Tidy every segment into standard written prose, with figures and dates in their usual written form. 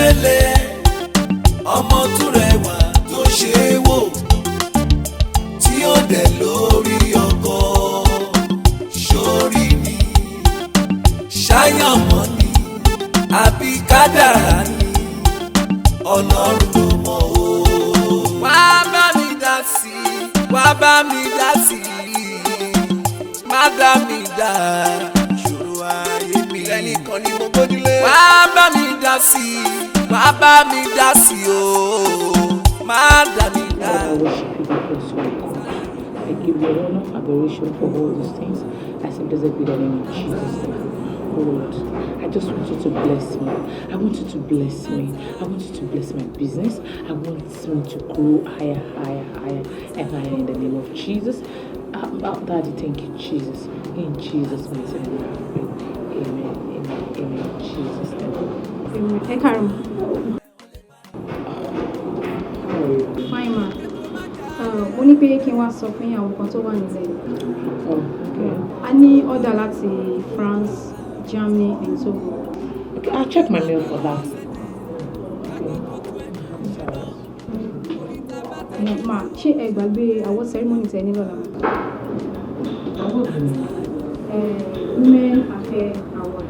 Pélé ọmọ tó rẹwà tó ṣe é wò tí ó dẹ̀ lórí ọkọ sórí ni ṣáyànmọ́ ni àbí kádàrá ni Ọlọ́run ló mọ̀ o. Wá bá mi dá sí i, wá bá mi dá sí i, má dá mi dá ìṣòro ayé mi. Ẹnìkan ni mo gbójúlé. Wá bá mi dá sí i, wá bá mi dá sí i o, má dá mi dá. Lord, I worship you because you are God. I give you honor, adoration for all these things. I say, blessed be thy name in Jesus' name. Oh Lord, I just want you to bless me. I want you to bless me. I want you to bless my business. I want me to grow higher, higher, higher, and higher in the name of Jesus. Daddy, thank you, Jesus. In Jesus' mighty name, I pray. Amen, amen, amen. In Jesus' name. Ẹ káàárọ̀. How are you? Fine, ma. Mo ní pé kí n wá sọ fún yín àwọn nǹkan tó wà nílẹ̀. Oh, okay. A ní order láti France, Germany and Togo. Okay, I'll check my mail for that. Okay. No, ma, ṣé ẹ gbàgbé award ceremony tẹ ní lọ́la, ma? Award ni? Women Affair Award.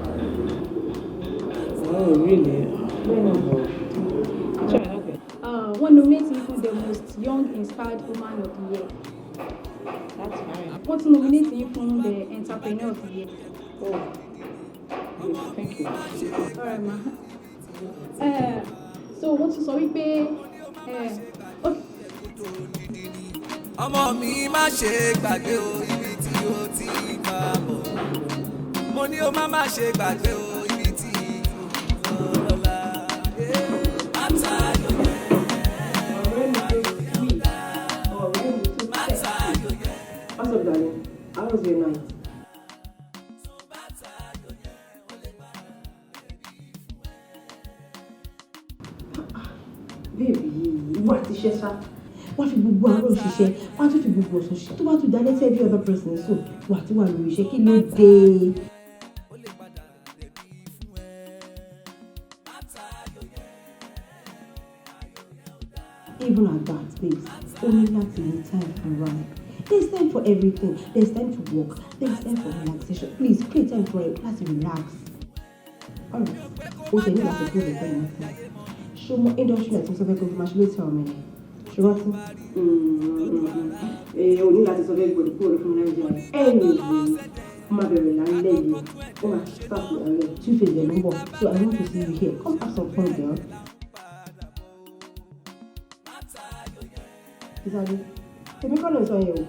Oh, really? Bẹ́ẹ̀ni. Oh. Sorry, okay. Wọ́n nominate yín fún the most young inspired woman of the year. That's fine. Wọ́n tún nominate yín fún the entrepreneur of the year. Oh, good. Thank you. Alright, ma. So wọ́n tún sọ wípé okay. Ọmọ mi, má ṣe gbàgbé o ibi tí o ti máa bọ̀. Mo ní o má má ṣe gbàgbé o ibi tí o lọ́la. Má tayò yẹn. Ọ̀rẹ́ mi tó sweet. Ọ̀rẹ́ mi tó Má sexy. tayò yẹn. What's up, darling? How was your night? Má tayò yẹn, ó lè padà débi fún ẹ. Baby, ìwọ àti iṣẹ́ ṣá. Wọ́n fi gbogbo àárọ̀ ṣiṣẹ́, wọ́n á tún fi gbogbo ọ̀sán ṣiṣẹ́. Tó bá tún dalẹ́ tí every other person sùn, wà á tún wà lórí iṣẹ́. Kí ló dé? Ó lè padà débi fún ẹ. Má tayò yẹn, ayò yẹn ò dáa. Even at that, babes, o ní láti ní time for ride. There's time for everything. There's time to work. There's time for relaxation. Please create time for it láti relax. Alright, o tẹ̀ ní láti prove it fẹ́ mi. Ṣé o mọ industry night mo sọ fẹ́ kó fi máa ṣe lóòótọ́ mi ni? Ṣé o rántí? O ní láti sọ fẹ́ gbọ́dọ̀ kúrò fún mi Nàìjíríà. Anyway, ó máa bẹ̀rẹ̀ lálẹ́ yìí. Ó máa start lálẹ́. Two Face ló ń bọ̀. So I want to see you here. Come have some fun, girl. Má tayò yẹn. Ìsàlẹ̀, tèmi kọ́ ló ń sọ yẹn o.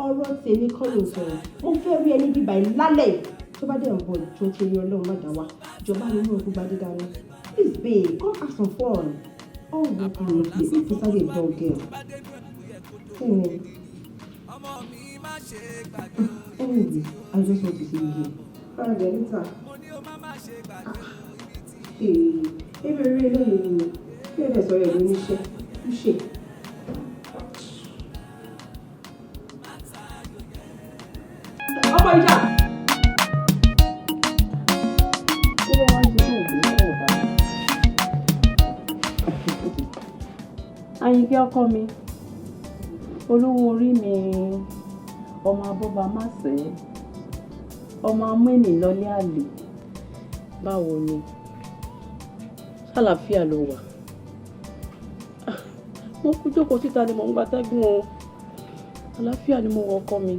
Ọ̀rọ̀ tèmi kọ́ ló ń sọ yẹn. Mo fẹ́ rí ẹni bíbá yìí lálẹ́ yìí. Tó bá dẹ̀ ń bọ̀, jọ torí Ọlọ́run, má dá wa. Ìjọba mi mú òkú gbadé dání. Please, babe, come have some fun. All work and no play. Make Fisade a dull girl. Anyway, Ọmọ mi, má ṣe gbàgbé o anyway, I just want to see you here. Alright then, later. Mo ní o má má ṣe gbàgbé o ibi tí. Ee, ebi eré eléyìí ni o. Kí ẹ dẹ̀ sọ̀rọ̀ ẹ̀ lóníṣẹ́? Ń ṣe. Má tayò yẹn. Ọkọ ìjà. Kí ló wá ń ṣe tó òbí kọ̀ bá? Àyìnkẹ́ ọkọ mi, olówó orí mi, ọmọ abọ́ba má sẹ́, ọmọ amúnì lọlé àlè. Báwo ni? Ṣàlàáfíà ló wà? Ah, mo kú jókòó síta ni mò ń gbatẹ́gùn o. Àlàáfíà ni mo wọ, ọkọ mi.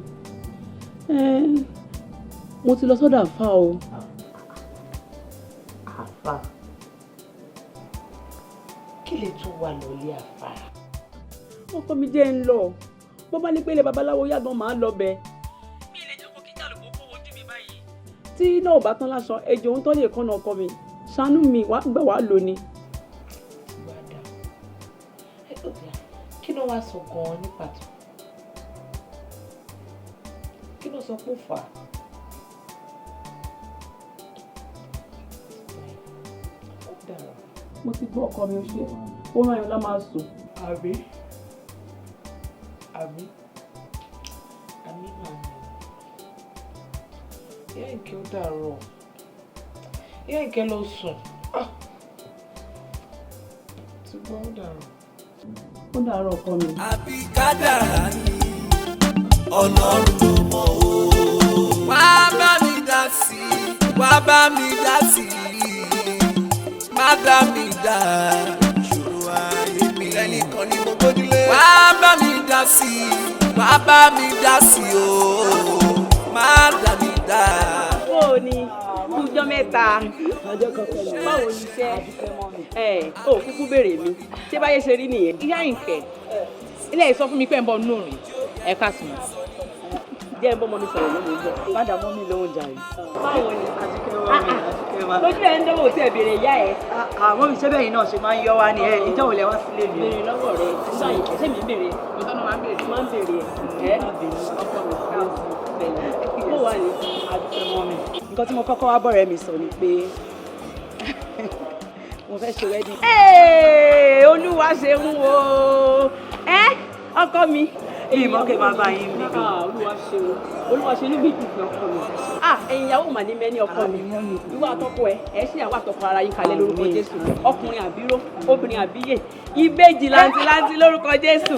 Mo ti lọ sọ́dọ̀ àáfàá o. Àfà, kí lè tún wà lọ́lé àfà? Ọkọ mi, jẹ́ ń lọ. Bó bá ní pé ilé babaláwo yàgàn, máa lọ bẹ́ẹ̀. Mi lè jókòó kí jàlùkò kó wojú mi báyìí. Tí iná ò bá tán láṣọ, ejò ń tọ́ lè kọ́nà. Ọkọ mi, ṣàánú mi, wàá gbà wá lò ní. Wá dà ẹ, ó dà. Kí ló wá sọ gan-an ní pàtó? Kí ló sọ pé ó fà á? Ó dára. Mo ti gbọ́, ọkọ mi, ó ṣe ó rán ayọ̀ lá máa sùn. Àbí, àbí, àmì náà ni. Ìyá Ìkẹ́, ó dàárọ̀. Ìyá Ìkẹ́, lọ sùn. Ah. Ti gbọ́, ó dàrọ̀. Ó dàárọ̀, ọkọ mi. Àbí kádàrá ni, Ọlọ́run ló mọ̀ o. Wá bá mi dá sí i, wá bá mi dá sí i, má dá mi dá ìṣòro ayé mi. Ẹnìkan ni mo gbójúlé. Wá bá mi dá sí i, wá bá mi dá sí i o, má dá mi dá. Bó o ní kújọ́ mẹ́ta, báwo ni iṣẹ́ ẹ? Ò kúkú béèrè mi, ṣé báyé ṣe rí nìyẹn? Ìyá Ìfẹ́, ilé yìí sọ fún mi pé ń bọ̀ nínú òrìn ẹ ká sùn. Jẹ́ ń bọ́mọ mi sọ̀rọ̀ lónìí bọ̀. Padà mọ́ mi lóhùn jàre. Báwo ni? Lójú ẹ̀ ń dánwò tí ẹ béèrè ìyá ẹ̀. Àmọ́ mi, ṣé bẹ́ẹ̀ yìí náà ṣe máa ń yọ wá ni ẹ? Ìjọ́ wo lẹ wá sílé mi? Béèrè lọ́wọ́ rẹ̀ nígbà yìí, ṣé mi ń béèrè? Òótọ́ náà máa ń béèrè. Máa ń béèrè ẹ̀ ọkọ mi pẹ̀lú bó wà ní. Adúpẹ́, mọ́ mi. Nǹkan tí mo kọ́kọ́ wá bọ̀rẹ̀ mi sọ ni pé mo fẹ́ ṣe wedding. Ee, Olúwa ṣeun o, ẹ ọkọ mi. Mi mọ̀ kí n máa bá yín bí gan. Ah, Olúwa ṣeun, Olúwa ṣe, níbi ìdùnnú ọkọ mi. Ah, ẹ̀yin ìyàwó mà ní mẹ́ni ọkọ mi. Ìwọ àtọkọ ẹ, ẹ ṣe ìyàwó àtọkọ ara yín kalẹ̀ lórúkọ Àmín. Jésù. Ọkùnrin àbíró, obìnrin àbíyè, ìbejì làǹtìlanti lórúkọ Jésù.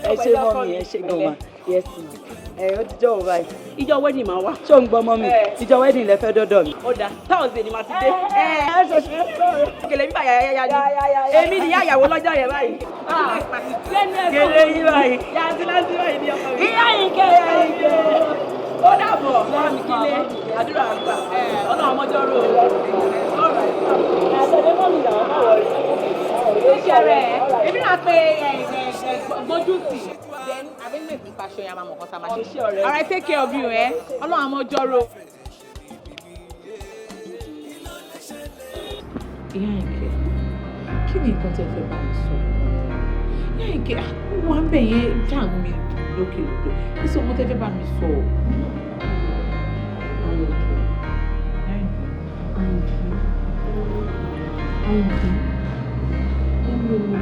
Ẹ ṣe, mọ́ mi, ẹ ṣe gan ma. Yes ma. Ẹ ó ti jọ́ òun báyìí. Ìjọ wedding máa wá. Ṣé ò ń gbọ́, mọ́ mi? Ìjọ wedding lẹ fẹ́ dọ́dọ̀ mi. Ó dáa, Thursday ni màá ti dé. Ẹ ẹ ṣe ṣe kèlè bíbà yáyáyá ni. Èmi ni ìyá ìyàwó lọ́jọ́ yẹn báyìí. Lẹ́nu ẹ̀ Gèlè yín báyìí. Làǹtìlanti báyìí ni ọkọ mi. Ìyá yìí kẹ́, ìyá yìí kẹ́. Ó dàbọ̀, lọ́wọ́ mi kílé, àdúrà àgbà, ọlọ́run ọmọjọ́ rò ó. Àtẹ̀lé mọ́mí làwọn máa wọ̀ rí. Ṣé rẹ̀ èmi náà pé gbójú tì. Then arrangement nípa aṣọ yẹn, a máa mọ̀ nǹkan tá a máa ṣe. Ṣé ọ̀rẹ́ mi. All right, take care of you, ẹ. Ọlọ́run àmọ́jọ́ ro. Ìyá Ìkẹ́, kí ni nǹkan tẹ́ fẹ́ bá mi sọ? Ìyá Ìkẹ́, wọ́n á bẹ̀ yẹn já mi lókè lókè. Kí sọ nǹkan tẹ́ fẹ́ bá mi sọ? Àyìnkẹ́, Àyìnkẹ́, Àyìnkẹ́, ẹni ológun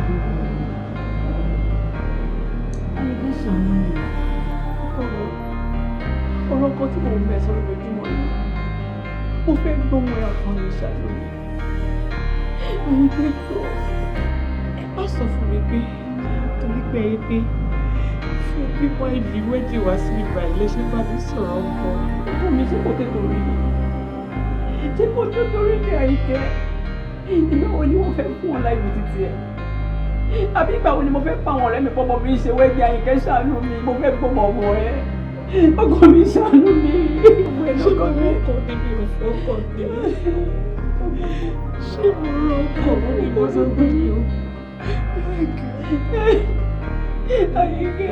Àyìnkẹ́, ṣàánú mi. Ọ̀rọ̀ kan tí mò ń bẹ sọ lójoojúmọ́ ni mo fẹ́ gbóhùn ẹ̀, ọkàn mi, ṣàánú mi. Àyìnkẹ́, jọ. Ẹ má sọ fún mi pé torí pé ẹ pé fún bímọ ìbí wẹ́jì wá sí ibà ilé ṣe bá mi sọ̀rọ̀ ọkọ. Ọkọ mi, ṣé kò tètè rí ni? Ṣé kò tó torí ní? Àyìnkẹ́, ìgbà wo ni wọ́n fẹ́ fún ọ láì títí ẹ̀? Àbí ìgbà wo ni mo fẹ́ pa àwọn ọ̀rẹ́ mi pọ́nmọ́ mi ṣe wẹ́ẹ̀dì? Àyìnkẹ́, ṣàánú mi, mo fẹ́ gbọ́mọ ọmọ ẹ. Ọkọ mi, ṣàánú mi. Ọmọ ẹ Ṣé lọ́kọ mo mi. rọ́kọ ni? Mi ò fẹ́ ọkọ mi. Ṣé mo rọ́kọ ni? Mo sọ pé mi ò. Àyìnkẹ́,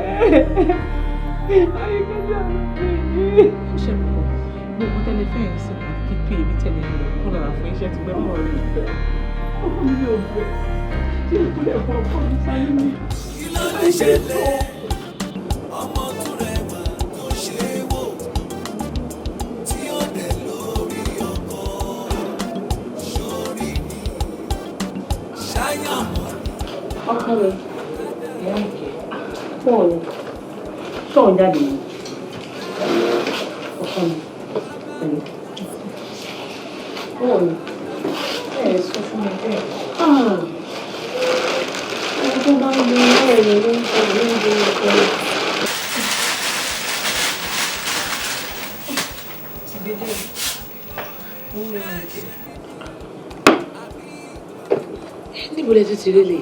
Àyìnkẹ́, ṣàánú mi. Ó ṣe mọ̀ gbogbo tẹ́lẹ̀ fẹ́ ẹ̀ sí mi kí pé èmi tẹ̀lé ẹ̀ lọ kó lọ́ra fún iṣẹ́ ti gbẹ́ mọ́ rí. Ọkọ mi ò fẹ́ ṣé ìkúlẹ̀ fún ọkọ mi, ṣàánú mi. Kí ló lè ṣẹlẹ̀? Ọmọ tó rẹwà tó ṣe é wò, tí ó dẹ̀ lórí ọkọ, sórí ni ṣáyàmọ́. Ọkọ mi, bọ́ọ̀lù ṣọ́ọ̀ jáde ni, ọkọ mi, pẹ̀lú bọ́ọ̀lù. Ẹ sọ fún mi bẹ́ẹ̀. Ẹni tó bá ń lo ẹ̀rọ ló ń sọ ló ń lo ọkọ rẹ̀. Ti délé. Ó ń rìn àjẹ́. Níbo lẹ tún ti rí lè?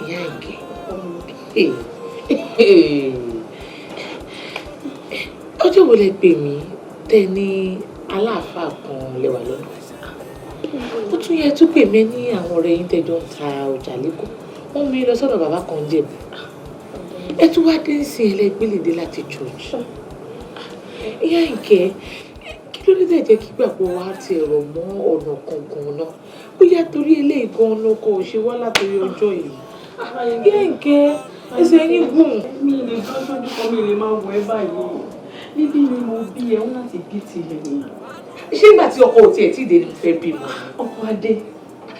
Ìyá Ìkẹ́. Ọjọ́ wo lẹ pè mí tẹ ní aláàfáà kan lẹ́wà lọ́nà? Ó tún yẹ tún pè mí ní àwọn ọ̀rẹ́ yín tẹ́jọ́ ń ta ọjà lẹ́kọ̀ọ́. Wọ́n mú yín lọ sọ́dọ̀ bàbá kan jẹ̀bù. Ẹ tún wá dé sí ẹlẹgbẹ́lẹ́dẹ́ láti church. Ìyá Ìkẹ́, kí ló dé tẹ̀ jẹ́ kí gbàgbọ́ wa ti ẹ̀rọ mọ́ ọ̀nà kan gan-an náà? Bóyá torí eléyìí gan-an ló kọ́ ò ṣe wá látòrí ọjọ́ yìí. Ìyá Ìkẹ́, ẹsẹ̀ yín gùn. Mi lè dúró sójú kan, mi lè máa wọ ẹ báyìí. Níbí ni mo bí ẹ ń láti bí tilẹ̀ ni. Ṣé ìgbà tí ọkọ ò tiẹ̀ tí ì dé ni mo fẹ́ bímọ? Ọkọ adé.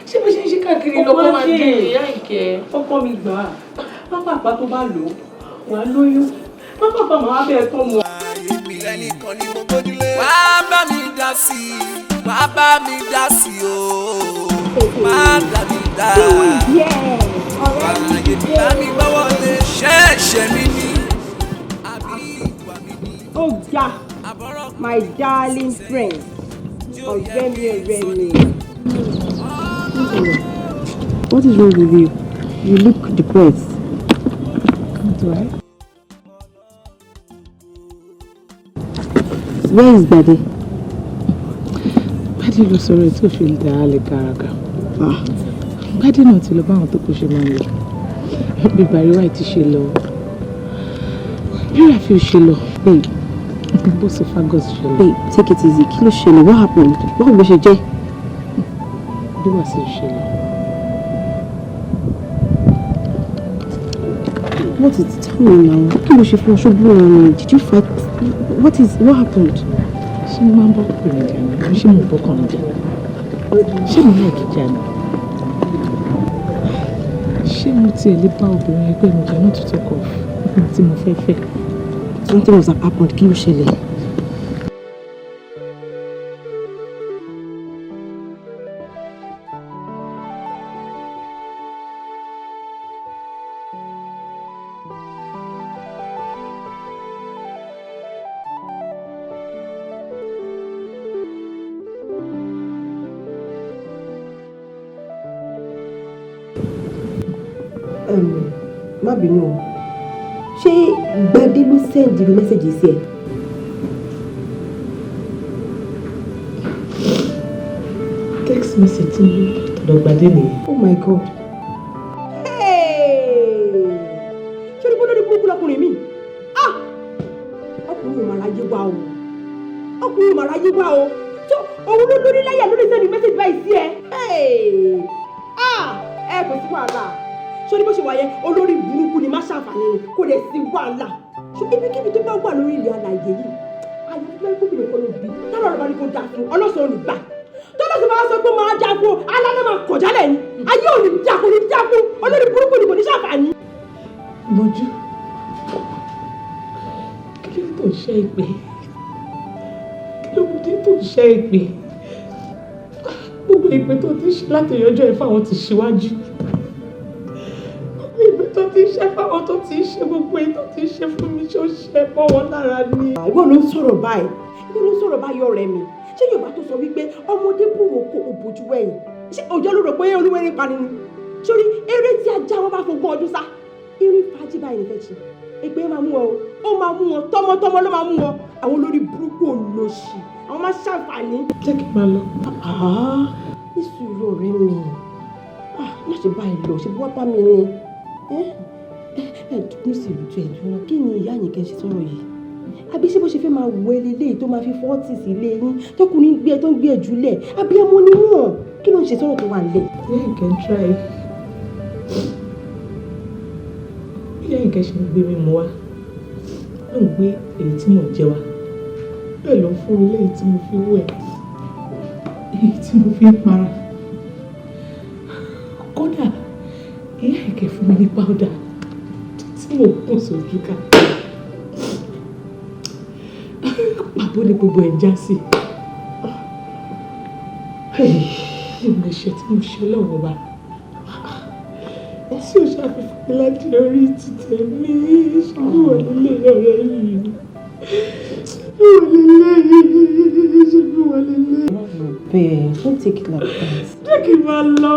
Ṣé bó ṣe ń ṣe káàkiri lọ́kọ́ máa dé, ìyá Ìkẹ́? Ọkọ mi, gbà á pápápá, tó bá lò ó, wàá lóyún pápápá, màá bẹ́ẹ̀ tọ́ mọ. Ẹnìkan ni mo gbójúlé. Wá bá mi dá sí i, wá bá mi dá sí o, má dá mi dá. Wàyè mi bá mi gbọ́wọ́ lé ṣẹ́ẹ̀ṣẹ̀ mi ní. Ó ga, my darling friend, ọ̀rẹ́ mi, ọ̀rẹ́ mi. What is wrong with you? You look depressed. Do I? Where is Gbade? Gbadé ló sọ̀rọ̀ ẹ̀ tó fi dà á lè gàràgà. Gbadé náà ti lọ báwọn tó kù ṣe máa ń lọ. Bí Bàríwá ti ṣe lọ. Bí Rafiu ṣe lọ. Babe, Bó ṣe Fagus ṣe lọ. Babe, take it easy. Kí ló ṣẹlẹ̀? What happened? Báwo ló ṣe jẹ́? Bí Wàsíù ṣe lọ. What is it? Tell me now. Kí ló ṣe fún ọ? Ṣojú wọn ni? Did you fight? What happened? Ṣé mo máa ń bọ́kùnrin jà ni? Àbí ṣé mo bọ́kùnrin jà ni? Ṣé mo láì jà ni? Ṣé mo tiẹ̀ lè bá obìnrin ẹgbẹ́ mi jà, not to talk of tí mo fẹ́ fẹ́? Something must have happened. Kí ló ṣẹlẹ̀? Má bínú o, ṣé Gbadé ló send irú message sí ẹ? Text message tí mo rí tọ̀dọ̀ Gbadé nìyẹn. Oh my God. Ṣé o ní kó lórí burúkú lọkùnrin mi? Ah! Ọkùnrin ò máa ráyé wá o. Ọkùnrin ò máa ráyé wá o. Tó òun ló lórí láyà lórí send message báyìí sí ẹ. Ah! Ẹ kò sí wàhálà. Ṣé o ní bó ṣe wà yẹn, olórí burúkú ni, má ṣàǹfààní ni, kò lè sí wàhálà. Ṣé ibikíbi tó bá wà lórí ilẹ̀ alàyè yìí, àyè tó bá gómìnà kan ló bí, táwọn ọ̀rọ̀ bá ní kó dà fún ọlọ́sàn ò ní gbà. Tọ́lọ́sọ̀ bá sọ pé máa dà fún alálẹ́, máa kọ̀jálẹ̀ ni, ayé ò ní dà, kò ní dà fún olórí burúkú ni, kò ní ṣàǹfààní. Mọ́jú, kí ló tó ń ṣe ìpè? Kí ló dé tó ń ṣe ìpè? Gbogbo ìpè tó ti ṣe láti ọjọ́ ẹ̀ fáwọn ti ṣíwájú. Gbogbo ìpè tó ti ṣe fáwọn tó ti ṣe, gbogbo èyí tó ti ṣe fún mi, ṣó ṣe mọ́ wọn lára ni. Ìwọ ló ń sọ̀rọ̀ báyìí, ìwọ ló ń sọ̀rọ̀ báyìí, ọ̀rẹ́ mi. Ṣé Yorùbá tó sọ wípé ọmọdé búrò kò ó bojú wẹ̀yìn, ṣé òjò ló rò pé olúwẹ̀rẹ̀ pani ni? Sórí eré tí ajá wọn bá fogún ọdún sá, irin fàájì báyìí nìfẹ́ ṣe. Èpè máa mú wọn o, ó máa mú wọn tọmọtọmọ ló máa mú wọn. Àwọn olórí burúkú olóṣì, àwọn máa ṣàǹfààní. Jẹ́ kí n máa lọ. Ní sùúrù, ọ̀rẹ́ mi, má ṣe báyìí lọ, ṣe bí wọ́n bá mi ni. Ẹ ẹ ní sùúrù tó ẹ̀ dúró. Kí ni ìyá yìí kẹ́ ṣe sọ̀rọ̀ yìí? Àbí ṣé bó ṣe fẹ́ máa wọ eléyìí tó máa fi 40 sílé yín, tọkùnrin gbé ẹ tó ń gbé ẹ jùlẹ̀? Àbí ọmọ ni wọ́n, kí ló ń ṣe sọ̀rọ̀ tó wà nílẹ̀? Ìyá ìkẹ́ ń try. Bí ìyá ìkẹ́ ṣe ń gbé mímu wá, ló ń gbé èyí tí mò ń jẹ wá, bẹ́ẹ̀ ló ń fún mi léyìí tí mo fi wẹ̀, èyí tí mo fi ń para. Kódà ìyá ìkẹ́ fún mi ní powder tí mò ń kùn sójú ká. Pàbó ni gbogbo ẹ̀ ń já sí. Ìmọ̀ ẹ̀ṣẹ̀ tí mo ṣe lọ́wọ́ ọba tí ó ṣàfihàn mi láti orí ti tẹ̀mí, ṣùgbọ́n wọ́n nílé ọ̀rẹ́ yìí, wọ́n nílé yìí, ṣùgbọ́n wọ́n nílé. Babe, don't take it like that. Jẹ́ kí n máa lọ.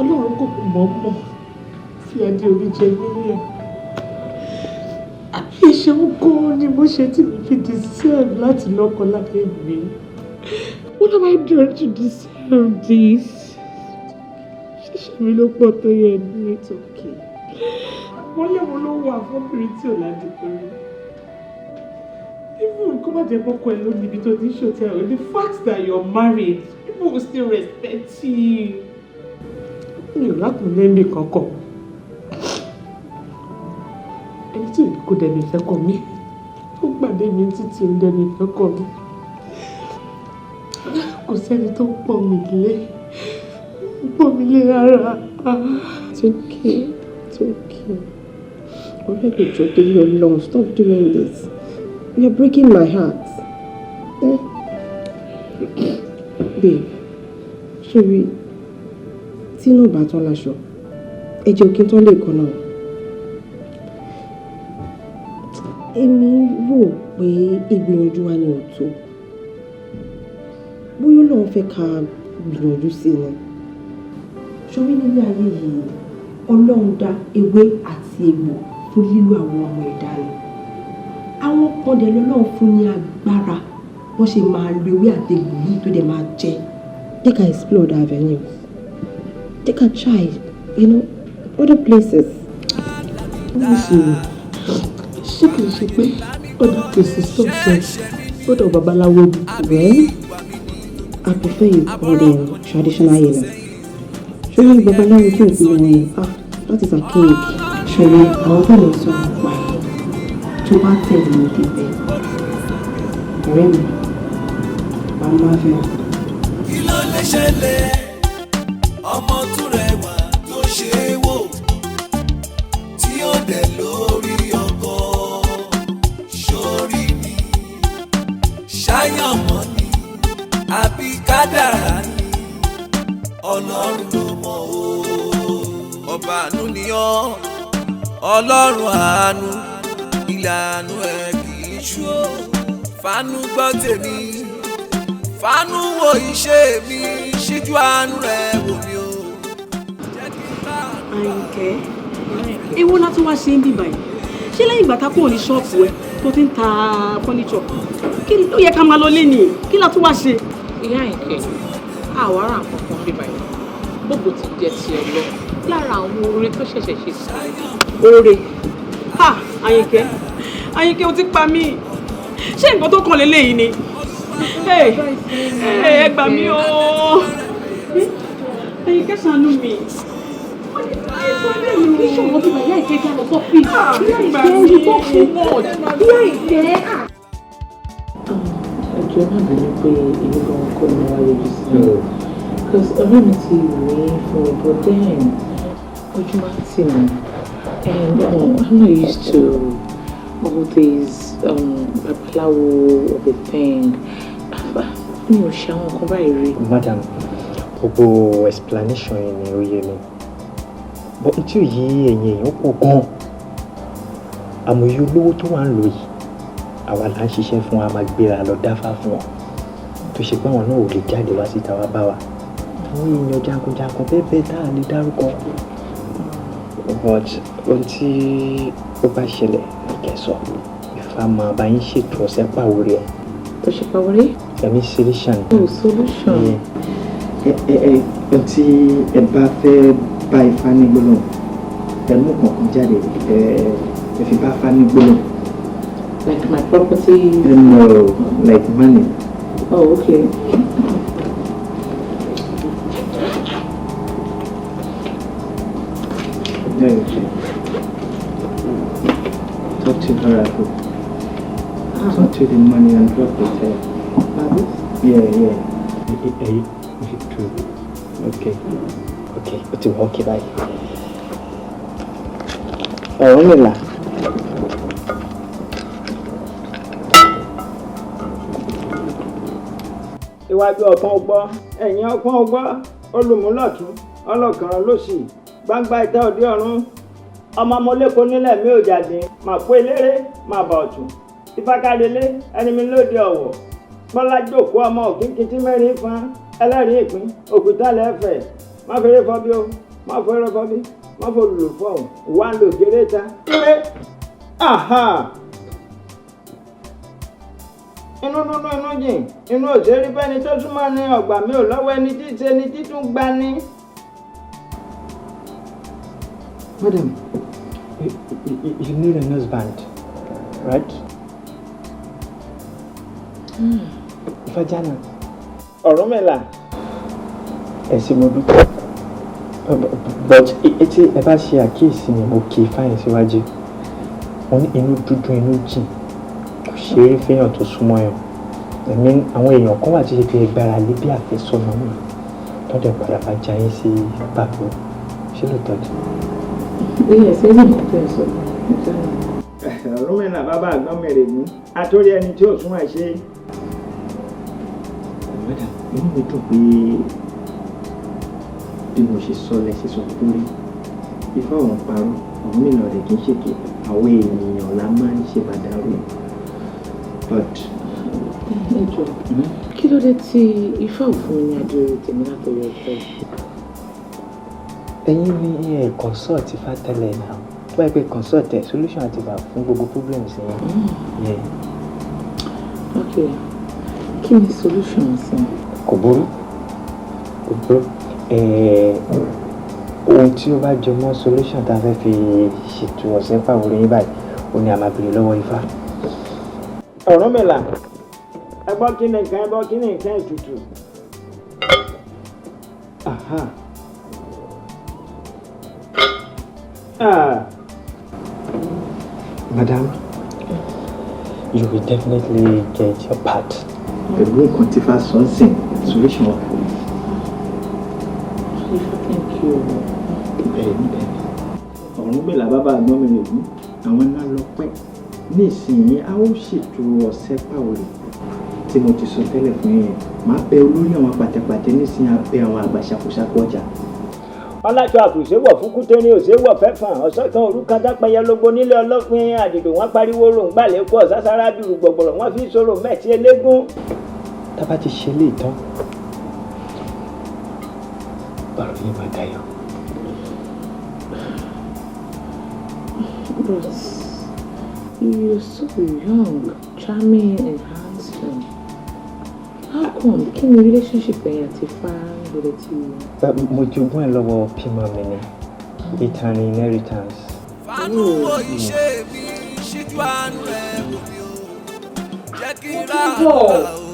Ọlọ́run kò mọ̀ mọ̀ fi adé orí jẹ níyà. Àbí ẹ̀ṣẹ̀ ń kọ́ ni mo ṣe tí mi fi deserve láti lọ́kọ láyé mi? What have I done to deserve this? Ṣíṣe mi ló pọ̀ tó yẹ ní? It's okay. Wọ́n léwo ló wà fọ́bìnrin tí ò ládé torí. Even kó má jẹ́ pọ́kọ ẹ̀ ló níbi tó ti ń ṣòtẹ́, the fact that you're married, people will still respect you. Mi ò lákùnrin mi kankan. Ẹni tí ò ní kó dẹni ìfẹ́ kọ mí. Ó gbàdé mi títí ó dẹni ìfẹ́ kọ mi. Kò sẹ́ni tó pọ̀ mí lé. Pọ̀ mí lé rárá. It's okay. It's okay. Ọ̀rẹ́ mi, jọ̀ọ́, torí Ọlọ́run, stop doing this. You are breaking my heart. Eh? Babe, sorry, tí iná bá tán láṣọ, ẹ̀jẹ̀ ò kí n tán léèékánná. Èmi rò pé ìgbìyànjú wa ni ò tó. Bóyá Ọlọ́run fẹ́ ká gbìyànjú sí ni. Ṣorí nílé ayé yìí, Ọlọ́run dá ewé àti egbò fún lílo àwọn ọmọ ẹ̀dá ni. Àwọn kan dẹ̀ lọ́lọ́run fún ní agbára bó ṣe máa lo ewé àti egbò yìí tó dẹ̀ máa jẹ́. Jẹ́ ká explore other avenues. Jẹ́ ká try other places. Nísìnyí, ṣé kìí ṣe pé other places tó ń sọ gbọ́dọ̀ babaláwo ni? Well, I prefer you call them traditional healers. Ṣé babaláwo tí ò fi wọn yẹn? Ah, that is archaic. Ṣòro àwọn tó lè sọ nípa ẹ̀ tó bá tẹ̀lé mi débẹ̀. Ọ̀rẹ́ mi, wàá máa fẹ́. Kí ló lè ṣẹlẹ̀? Ọmọ tó rẹwà tó ṣe é wò, tí ó dẹ̀ lórí ọkọ, sórí mi ṣáyànmọ́ ni àbí kádàrá ni, Ọlọ́run ló mọ̀ o. Ọba àánú ni ọ́, Ọlọ́run àánú, ìlànà ẹ̀ kì í ṣú o. Fánú gbọ́ tèmi, fánú wo iṣẹ́ mi, ṣíjú àánú rẹ̀ wò mí o. Àyìnkẹ́, ewu ńlá tó wá ṣe ń bì báyìí. Ṣé lẹ́yìn ìgbà tá kúrò ní ṣọ́ọ̀bù ẹ tó ti ń ta furniture, kí ló yẹ ká máa lọ lé nìyí? Kí la tún wá ṣe? Ìyá Àyìnkẹ́, àwa rà nǹkan kan bí báyìí. Gbogbo ti jẹ́ ti ọ lọ lára àwọn oore tó ṣẹ̀ṣẹ̀ ṣe sí i. Oore? Ha! Àyìnkẹ́, Àyìnkẹ́, o ti pa mí. Ṣé nǹkan tó kàn lélẹ́yìí ni? Ẹ gbà mí o. Àyìnkẹ́, ṣàánú mi. Ìṣòro bíbá ìyá Àyìnkẹ́, já lọ sọ́fíìsì. Ìyá Àyìnkẹ́, you talk too much. Ìyá Àyìnkẹ́. Ẹ jọ̀ọ́, má bínú pé èmi gan kọ́ ni wọ́n wá yọjú sí i. Because ọ̀rẹ́ mi ti wé fún mi, but then ojú máa ń tì mí. And I'm not used to all these babaláwo of a thing. Mi ò ṣe àwọn nǹkan báyìí rí. Madam, gbogbo explanation yìí ni ó yé mi, but n tí ò yé ẹ̀yin èèyàn pọ̀ gan-an. Àmọ̀ye olówó tó wà ń lò yìí, àwa là ń ṣiṣẹ́ fún wa, máa gbéra lọ dáfá fún wọn, tó ṣe pé àwọn náà ò lè jáde wá síta wá bá wa, àwọn èèyàn jankan-jankan bẹ́ẹ̀ bẹ́ẹ̀ tá a lè dárúkọ. But ohun tí ó bá ṣẹlẹ̀ ní kẹsọ̀, Ifá máa bá yín ṣètò ọ̀sẹ̀ pàwórí ẹ̀. Tó ṣe pàwórí? Ẹ̀mí solution. Oh, solution. Ẹ ẹ ẹ ohun tí ẹ bá fẹ́ bá Ifá ní gbólóhùn, ẹ mú kankan jáde, ẹ fi bá Ifá ní gbólóhùn. Like my property? No, like money. Oh, okay. Yeah, okay. Talk to Oracle. Talk to the money and drop it there. Yeah. Eight, eight, two. Okay. Okay, ó ti wà okay báyìí. Ọ̀rọ̀ mi là. Iwájú ọ̀kan ọgbọ́, ẹ̀yìn ọ̀kan ọgbọ́, olùmúlọ̀tún ọlọ́kànràn lósì, gbangba ìta òde ọ̀run. Ọmọ ọmọlẹ́kọ̀ọ́ nílẹ̀ mi ò jáde, mà kó eléré mà bà ọ̀tún ìfakadélé ẹni mi lóde ọ̀wọ̀. Bọ́lá jókòó, ọmọ òkìkí tí mẹ́rin fan ẹlẹ́rìí ìpín òkúta lẹ́fẹ̀ẹ́. Má fẹ́rẹ́ fọ́ bí o, má fẹ́rẹ́ fọ́ bí, má fọlùlù fọ́hùn wà ń lò kéré ta kéré. Aha! Inú dúdú, inú jìn, inú òṣèré fẹ́ni tó súnmọ́ ní ọgbà mi ò lọ́wọ́ ẹni tí í ṣe ni títún gba ni. Madam, you need an husband, right? Fajana. Ọ̀rúnmìlà. Ẹ ṣé, mo dúpẹ́. But etí ẹ bá ṣe àkíyèsí ni mo kì í fáyín síwájú. Mo ní inú dúdú, inú jìn, kò ṣe é fẹ́yàn tó súnmọ́ yàn. Ẹ̀mí àwọn èèyàn kan wà tó ṣe pé ẹ gbára lé bí àfẹ́sọ́nà mi. Tọ́jú padà bá já yín sí pàbó. Ṣé lóòótọ́ ni? Yes, ẹni nǹkan tó ń sọ. Ọ̀rúnmìlà bàbá àgbọn mèrègún àtòrí ẹni tí ò sún ẹ̀ ṣe. Madam, inú mi dùn pé bí mo ṣe sọ lẹ ṣe sọ kúrí. Ifá òun parọ́, Ọ̀rúnmìlà rẹ̀ kì í ṣèké, àwọn ènìyàn la máa ń ṣe màdàrú. But Ẹ jọ̀ọ́, kí ló dé tí Ifá ò fún mi ní adé orí tèmi látọ̀yọ̀ ọ̀fẹ́ yìí? Ẹ̀yin ni ẹ consult Ifá tẹ́lẹ̀ náà. Tó bá yẹ pé consult ẹ̀, solution àti wà fún gbogbo problems yẹn. Yeah. Ok, kí ni solution sí? Kò burú, kò burú. Ohun tí ó bá jọ mọ́ solution tá a fẹ́ fi ṣètò ọ̀sẹ̀ pàwọ́rẹ́ yín báyìí, ó ní a máa béèrè lọ́wọ́ Ifá. Ọ̀rúnmìlà, ẹ gbọ́, kí ni nǹkan ẹ bọ́, kí ni nǹkan ètùtù? Aha. Ah. Madam, you will definitely get your part. Pẹ̀lú nǹkan tí Ifá sọ ń sìn, solution wà. Ifá, thank you. Bẹ́ẹ̀ ni, bẹ́ẹ̀ ni. Ọ̀rúnmìlà bàbá àgbọn mèrègún, àwọn ńlá lọ pẹ́. Nísìnyí, a ó ṣètò ọ̀sẹ̀ pàwọ̀rẹ̀ tí mo ti sọ tẹ́lẹ̀ fún yín. Màá bẹ olórí àwọn pàtẹ́pàtẹ́ nísìnyí, á bẹ àwọn àgbà ṣàkóṣàkó ọjà. Ọlájọ àkùsẹ́wọ̀ fún kútẹ́rín òṣèwọ̀ fẹ́fàn ọ̀sán kan òru kan dápẹ́yẹ lógbó nílé ọlọ́fin àdìdò wọn pariwo ròǹgbàlẹ̀ kú ọ̀sására bìrù gbọ̀gbọ̀rọ̀ wọn fi sọ̀rọ̀ mẹ́tì eléégún. Tá a bá ti ṣe lè tán, ọ̀rọ̀ yín máa dayọ̀. But you're so young, charming and handsome. How come? Kí ni relationship ẹ̀yin àti Ifá gbọdọ̀ tí? Mo jogún ẹ̀ lọ́wọ́ pímọ̀ mi ni, ìtàn inheritance. Fánú wo iṣẹ́ mi, ṣíjú àánú rẹ̀ wò mí o, jẹ́ kí n rà Mo ti bọ̀. á o,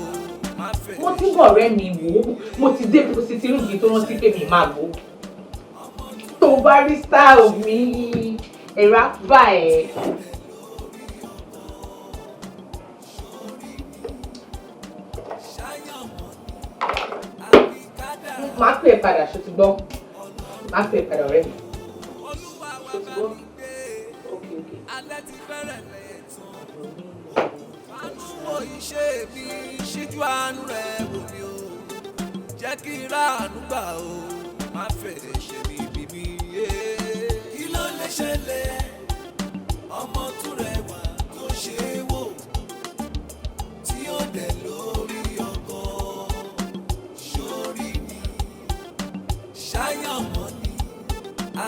má fẹ́. Mo ti bọ̀, ọ̀rẹ́ mi. Wò ó, mo ti dé kó sì ti rúgi tó rántí pé mi máa gbó. Tó bá rí style mi, ẹ̀rọ á bà ẹ́. Máa pè é padà, ṣó ti gbọ́? Máa pè é padà, ọ̀rẹ́ mi. Ṣó ti gbọ́? Okay. Alẹ́ ti fẹ́rẹ̀ lẹ̀ tán. Fánú wo iṣẹ́ mi, ṣíjú àánú rẹ̀ wò mí o, jẹ́ kí n rà àánú gbà o, má fẹ́ ṣe mí bí mi yé. Kí ló lè ṣẹlẹ̀? Ọmọ tó rẹwà tó ṣe é wò tí ó dẹ̀ lórí ọkọ, sórí ni ṣáyàmọ́ ni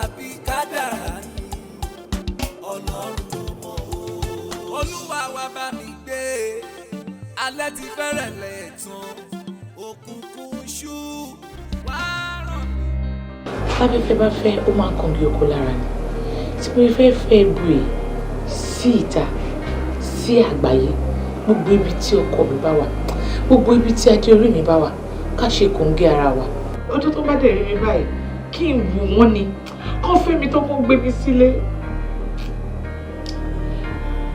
àbí kádàrá ni, Ọlọ́run ló mọ̀ o. Olúwa wa bá mi gbé, alẹ́ ti fẹ́rẹ̀ lẹ̀ tán, òkùnkùn ṣú wá ràn mí. Táfẹ́fẹ́ bá fẹ́, ó máa ń kan bí oko lára ni. Tí mo fẹ́ fẹ́ bu ẹ̀ sí ìta sí àgbáyé, gbogbo ibi tí ọkọ mi bá wà, gbogbo ibi tí adé orí mi bá wà, ká ṣe kòńgẹ́ ara wa. Ọjọ́ tó bá dẹ̀ rí mi báyìí, kí n wù wọ́n ni kán fẹ́ mi tó kán gbé mi sílé.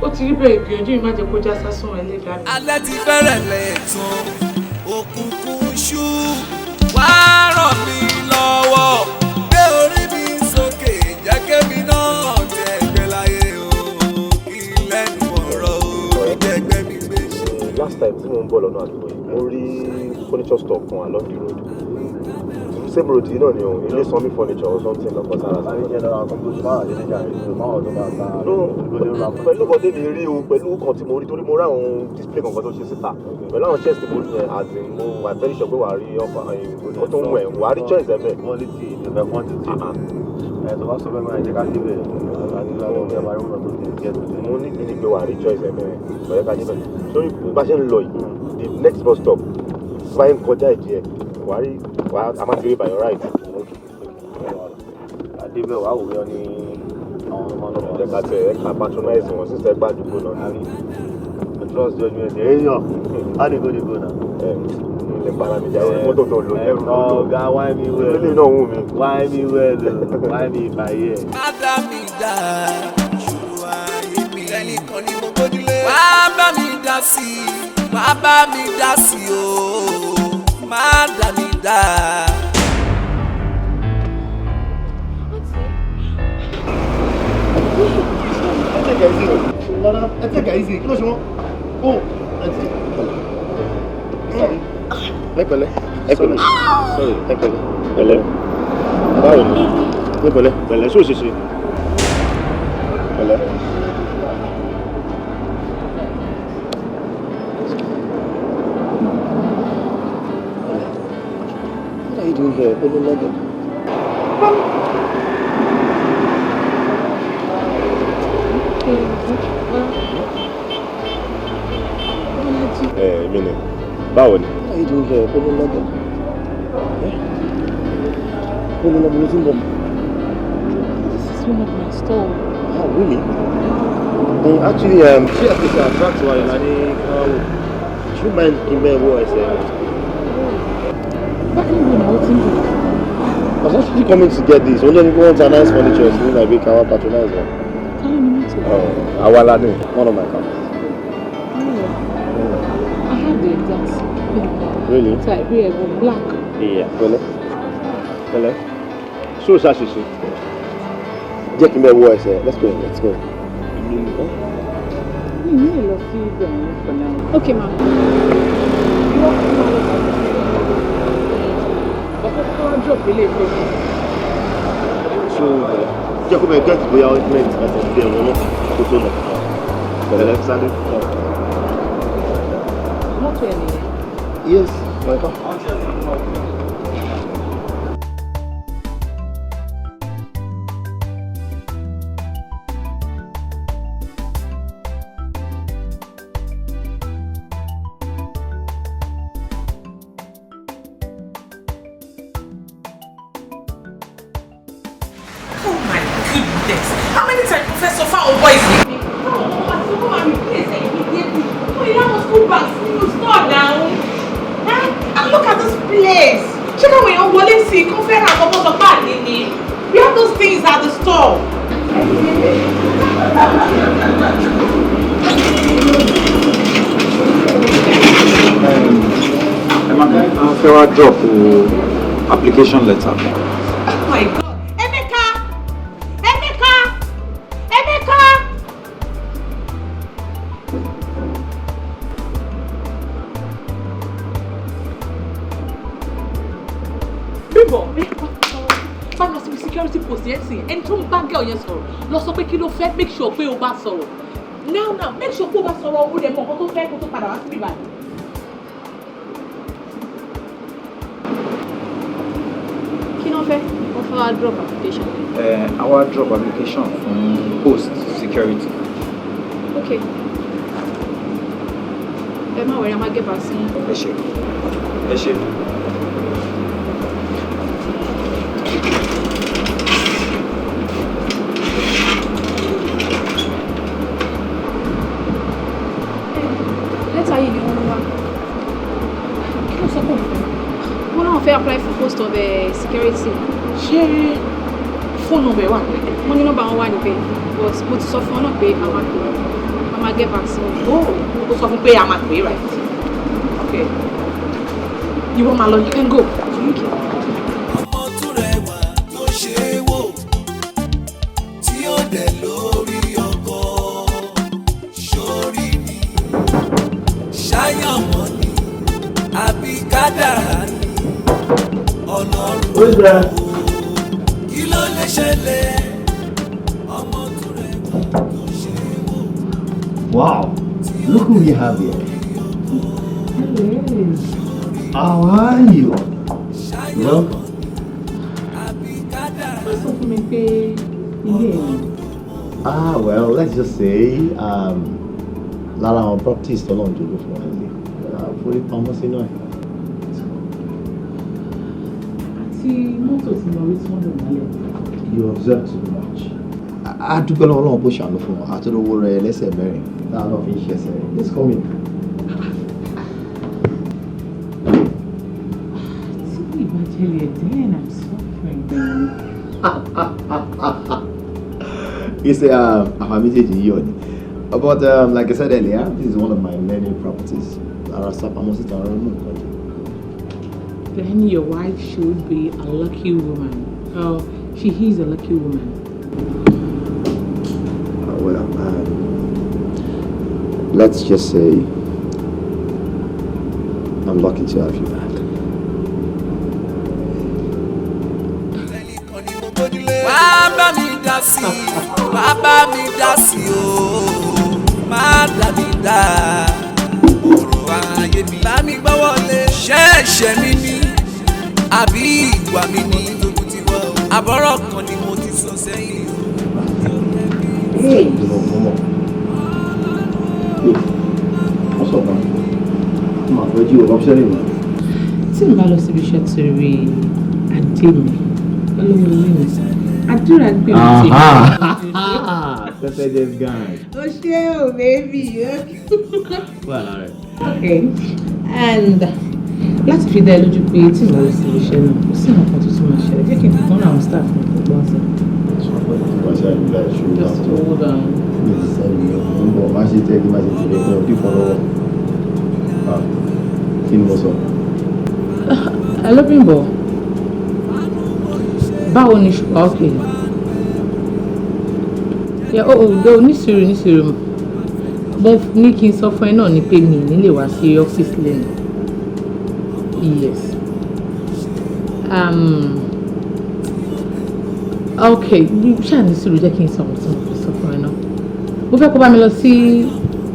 Ó ti rí bẹ́ẹ̀, ìgbìyànjú mi má jẹ́ kó já sásán, ẹlẹ́dàá mi. Alẹ́ ti fẹ́rẹ̀ lẹ̀ tán, òkùnkùn ṣú wá ràn mí lọ́wọ́, gbé orí mi sókè, jẹ́ kémi náà tẹ ẹgbẹ́ láyé o, kí n lẹ́nu ọ̀rọ̀ o, jẹ́ ẹgbẹ́ mi gbé ṣe. Last time tí mo ń bọ̀ lọ́nà àdúgbò yìí, mo rí furniture store kan along the road, same road yìí náà ni o, ilé sanmi furniture or something lọ́kọ̀ sára sí. No, pẹ̀lú nǹkan tẹ́mi rí o, pẹ̀lú nǹkan tí mo rí, torí mo rí àwọn display kankan tó ṣe síta pẹ̀lú àwọn chairs tí mo rí yẹn, as in mo wà very sure pé wàá rí ọkọ̀ ó tó ń wẹ̀, wàá rí choice ẹ̀ bẹ́ẹ̀. Quality ìfẹ́ quantity ẹ̀ tó bá sọ bẹ́ẹ̀, máa jẹ́ ká débẹ̀ Mo ní bíi pé wàá rí choice ẹ̀ bẹ́ẹ̀, ọ̀yẹ́ ká débẹ̀ sórí bá ṣe ń lọ yìí, the next bus stop bá ń kọjá ìdí ẹ̀, wàá rí, wàá a máa ti rí by your right. Adébẹ̀ wàá wò yọ ní àwọn ọmọ náà. Jẹ́ ká tẹ̀ ẹ́ ká patronize wọn sísẹ́ gbàdúgbò náà. Trust judgment èèyàn, how dey go dey go na. Lè para mi jẹ́ mọ́tò tó lò lẹ́rù tó lò. Ọ̀gá, why me well? Ilé náà wù mí. Why me well o, why me if I hear. Má dá mi dá ṣòro ayé mi. Ẹnìkan ni mo gbójúlé. Wá bá mi dá sí i, wá bá mi dá sí i o, má dá mi dá. Auntie. Take it easy. Madam, ẹ take it easy. Kí ló ṣe wọ́n? Oh, àǹtí. Ẹ pẹ̀lẹ́. Ẹ pẹ̀lẹ́. Sorry, ẹ pẹ̀lẹ́. Pẹ̀lẹ́. Báwo ni? Ẹ pẹ̀lẹ́. Pẹ̀lẹ́, ṣé o ṣe ṣe? Pẹ̀lẹ́. What are you doing here? Pẹ̀lú lọ́gẹ̀. Ẹ mi ni. Báwo ni? What are you doing here? Pẹ̀lú lọ́gẹ̀. Pẹ̀lú lọ́gẹ̀ ló ti ń bọ̀. This is one of my store. Oh, really? Actually, ṣé ẹ pèsè attract wa yẹn ní káwọ́? Do you mind kí n bẹ́ẹ̀ wọ ẹsẹ̀? Báwo ni àwọn tí ń bọ̀? I was actually coming to get this. Only people want nice furniture, so like we can patronize them. Ta ló ní mọ́tò? Oh, àwa la ní. One of my cars. Oh, I have the exact Really? type here, but black. Yeah. Pẹ̀lẹ́. Pẹ̀lẹ́. Ṣé o ṣàṣìṣe? Jẹ́ kí n bẹ́ẹ̀ wọ ẹsẹ̀. Let's go. Let's go. Mi ò ní lè lọ sí ibẹ̀ yẹn for now. Okay, ma. Ìwọ kò máa lọ sí ọkọ̀ tó wá drop ilé ìfẹ́ mi. So, jẹ́ kó bẹ́ẹ̀ get bóyá ointment àti ìdí ẹ̀wọ̀n náà kó tó lọ. Pẹ̀lẹ́ sáré. Mọ́tò ẹ̀ nìyẹn. Yes, my car. Oh my goodness. How many times Professor found boys with me? School bags nínú store now. And look at this place. Ṣé káwọn èèyàn wọlé sí i kó fẹ́ ra àwọn ọmọ bá ní ni? We have those things at the store. A fẹ́ wá drop application letter. Oh my God. Emeka! Emeka! Emeka! Bímbọ̀, bá lọ síbi security post yẹn sìn, ẹni tó ń bá girl yẹn sọ̀rọ̀ lọ sọ pé kí ló fẹ́, make sure pé o bá sọ̀rọ̀. Now now, make sure pé o bá sọ̀rọ̀, o dẹ̀ mọ nǹkan tó fẹ́ kó tó padà wá síbí báyìí. Kí ló ń fẹ́? Wọ́n fẹ́ wá drop application. A wá drop application fún post security. Okay. Ẹ má wẹ̀rẹ̀, a máa get back sí yín. Ẹ ṣé. Ẹ ṣé. Lẹ́tà yìí ni wọ́n mú wá. Kí ló sọ pé òun fẹ́? Wọ́n náà fẹ́ apply for post of security. Ṣé phone number wà níbẹ̀? Wọ́n ní nọ́mbà wọn wà níbẹ̀, but mo ti sọ fún wọn náà pé a máa pè wọ́n, a máa get back sí wọn. Oh, o sọ fún pé a máa pè é, right? Okay. Ìwọ máa lọ, you can go. Okay. Ọmọ tó rẹwà tó ṣe é wò tí ó dẹ̀ lórí ọkọ sórí ni ṣáyànmọ́ ni àbí kádàrá ni Ọlọ́run kí ló lè ṣẹlẹ̀ ọmọ tó rẹwà tó ṣe é wò. Wow, look who we have here. How are you? Well, Má sọ fún mi pé ilé ẹ̀ ni. ah, well, let's just say, lára àwọn properties tọ́lọ́run jogún fún wa nílé, forí pamọ́ sínú ẹ̀. Àti mọ́tò tí mo rí tí wọ́n lò mọ́lẹ̀. You observe too much. A dúpẹ́ lọ́wọ́ Ọlọ́run bó ṣàánú fún wa, àti owó rẹ̀ lẹ́sẹ̀ mẹ́rin táwọn náà fi ń ṣẹ̀ṣẹ̀ rẹ̀. Let's come in. Tí ìbàjẹ́ lè then I'm suffering. You say, àwọn méjèèjì yìí ọ̀ ni. But like I said earlier, this is one of my many properties. Ara sápamọ́ síta ara mú nǹkan jẹ. Then your wife should be a lucky woman. Oh, she is a lucky woman. Well, Let's just say I'm lucky to have you back. Wá bá mi dá sí i, wá bá mi dá sí i ooo, má dá mi dá ọ̀rọ̀ ayé mi. Bá mi gbọ́ wọlé. Ṣẹ́ẹ̀ṣẹ̀ mi ní àbí ìwà mi ní, àbọ̀rọ̀ kan ni mo ti sọ sẹ́yìn. Hey. What's up, man? Máa fẹ́ jí o lọ ṣẹ́lẹ̀ mi. Tí n bá lọ síbi iṣẹ́ torí adé mi, olówó ilé mi, àdúrà gbé mi ti. Pepper dem guy. O ṣé o, baby. Wà lára ẹ̀. Okay. And láti fi dá ẹ lójú pé tí n bá lọ síbi iṣẹ́ náà, kò sí nǹkan tuntun máa ṣẹlẹ̀. Jẹ́ kí n kàn án àwọn staff mi kò gbọ́n sí. Just hold on. Mi ò sẹ́ni mi ò ń bọ̀, má ṣe tẹ́ kí má ṣe tẹ̀lé fún ọdún kan lọ́wọ́. Kí ni mo sọ? Hello, Bímbọ́. Báwo ni ṣùgbọ́n okay? Yeah, oh, ní sùúrù, ní sùúrù. Mo ní kí n sọ fún ẹ náà ni pé mi ò ní lè wá sí ọ́fíìsì lẹ́nu. Yes. Okay, ṣáà ní sùúrù, jẹ́ kí n sọ ohun tí mo fi sọ fún ẹ náà. Mo fẹ́ kó bá mi lọ sí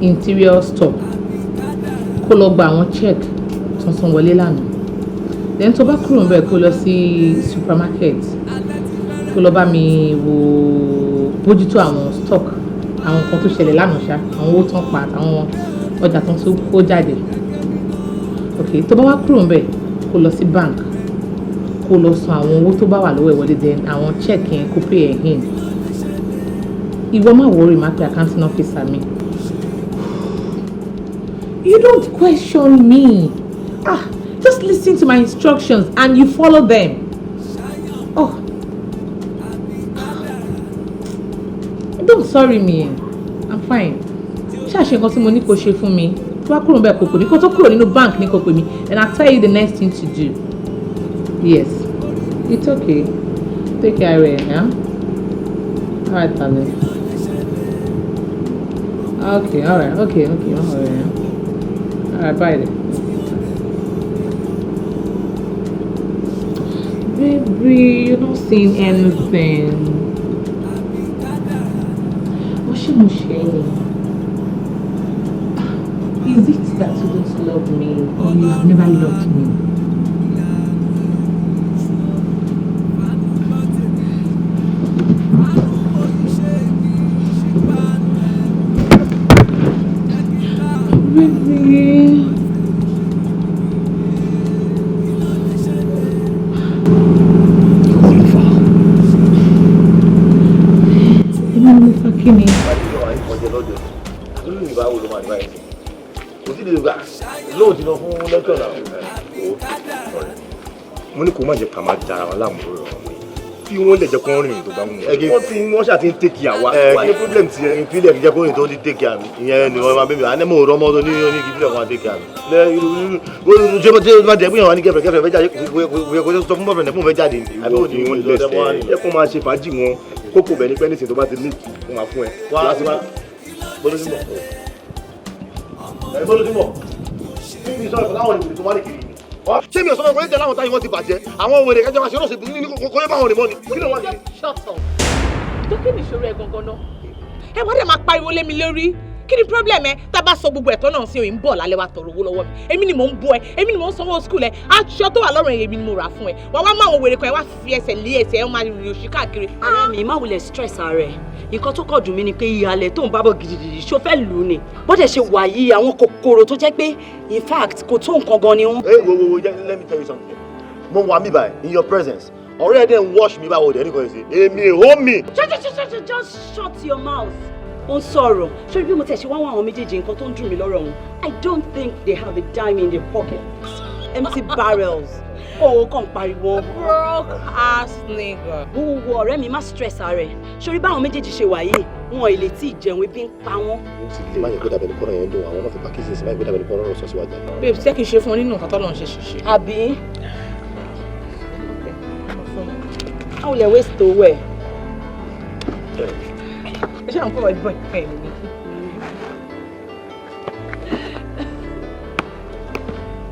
interior store kó lọ gba àwọn check tuntun wọlé lánàá. Then tó bá kúrò níbẹ̀, kó lọ sí supermarket, kó lọ bá mi wo bójútó àwọn stock, àwọn nǹkan tó ṣẹlẹ̀ lánàá ṣá, àwọn owó tán pa àtàwọn ọjà tó ń tún kó jáde. Ok, tó bá wá kúrò níbẹ̀, kó lọ sí bank, kó lọ san àwọn owó tó bá wà lọ́wọ́ ẹ̀ wọlé, then àwọn check yẹn, kó pay ẹ̀ in. Ìwọ má worry, má pe accounting officer mi. You don't question me. Ah, just listen to my instructions and you follow them. Oh, don't sorry me, I'm fine. Ṣáà ṣe nǹkan tí mo ní kó ṣe fún mi. Tó bá kúrò níbẹ̀, kó pè mí. Kó tó kúrò nínú bank ní kó pè mí, and I'll tell you the next thing to do. Yes, it's okay. Take care of it, yeah? All right, darling. Okay, all right, okay, all right. All right, bye then. Baby, you're not saying anything. What should we share? Is it that you don't love me or you have never loved me? Baby. Ìwọ ló fà á. Èmi ni mo fa kí ni? Lórí ìbáwò ló máa ní báyìí, kò sí ìdílé gbà lóò ti lọ fún lẹ́tọ̀ náà. Mo ní kó má jẹ́ ká máa dára wa láàmú lórí ọ̀rọ̀ ọmọ yìí, fi wọ́n lè jẹ́ kó rìn tó bá wù wọ́n. Wọ́n ti wọ́n ṣáà ti ń take care wa. Wà ní problem tiẹ̀. Ìpínlẹ̀ kìí jẹ́ kó rìn tó ti take care mi, ìyẹn ni wọ́n máa bẹ̀rẹ̀ àná mò ń rọ́mọ́ tó ní ní ìpínlẹ̀ kan máa take care mi. Ṣé bá jẹ́ pé ìyàwó ní gẹ́fẹ̀ gẹ́fẹ̀ fẹ́ jáde, kò sọ fún bọ́ọ̀fẹ̀ fún fẹ́ jáde ni. Àbí òní wọ́n lẹ́sẹ̀ yẹ kó máa ṣe fàájì wọn, kókò bẹ̀ ní pẹ́ nísìnyí tó bá ti ní kó máa fún ẹ. Wá sí wá, bọ́lú sí mọ̀ ẹ, bọ́lú sí mọ̀ níbi ìsọ̀rọ̀ pẹ̀lú àwọn ìwé tó wá ní kiri. Ṣé mi ò sọ fún ẹ pé láwọn táyé wọn ti bàjẹ́, àwọn wèrè kẹjọ máa ṣe rọ́ọ̀ṣì ní kò yẹ báwọn rìn mọ́ ni, kí ló wà ní. Shut up. Tó kí ni ìṣòro ẹ gangan náà? Ẹ wá dẹ̀ máa pariwo lé mi lórí. Kí ni problem ẹ? Tá a bá sọ gbogbo ẹ̀tọ́ náà sí òyìn bọ̀ lálẹ́, wa tọrọ owó lọ́wọ́ mi. Èmi ni mò ń bọ́ ẹ, èmi ni mò ń sanwó school ẹ. Aṣọ tó wà lọ́rùn ẹ, èmi ni mo rà fún ẹ. Wà wá mú àwọn wèrè kan, ẹ wá fi ẹsẹ̀ lé ẹsẹ̀, ẹ máa rìn òṣì káàkiri. Ọ̀rẹ́ mi, má wulẹ̀ stress ara ẹ̀. Nǹkan tó kọ̀ dùn mí ni pé ìhàlẹ̀ tó ń bábọ̀ gidigidi ṣó fẹ́ lù ú ni bọ́dẹ̀ ṣe wà yìí, àwọn kòkòrò tó jẹ́ pé in fact kò tó nǹkan gan ni wọ́n. Hey, wo wo wo, let me tell you something. Mo wà mí báyìí in your presence, ọ̀rẹ́ ẹ̀ dẹ̀ ń wash mi báwo dẹ̀ nìkan ṣe èmi èhó mi. Just shut your mouth. Ó ń sọ̀rọ̀ ṣé bí mo tẹ̀ ṣe wá wọn àwọn méjèèjì, nǹkan tó ń dùn mí lọ́rọ̀ wọn, I don't think they have a dime in their pocket, empty barrels. Ó kàn pariwo. Broke ass nigga. Wo wo wo, ọ̀rẹ́ mi, má stress ara ẹ̀. Ṣorí báwọn méjèèjì ṣe wà yìí, wọn ò lè tí ì jẹun, ebi ń pa wọ́n. Má yẹ kó dàbẹ̀ ní kọ́nà yẹn dùn, àwọn náà fi pàkíyèsí sí, má yẹ kó dàbẹ̀ ní kọ́nà ọ̀rọ̀ sọ síwájú. Babe, ṣé kìí ṣe fún ọ nínú nǹkan tọ́lọ́run ṣe ṣe? Àbí àwọn olè waste owó ẹ̀. Ẹ ṣe àwọn kọ́ boyfriend mi.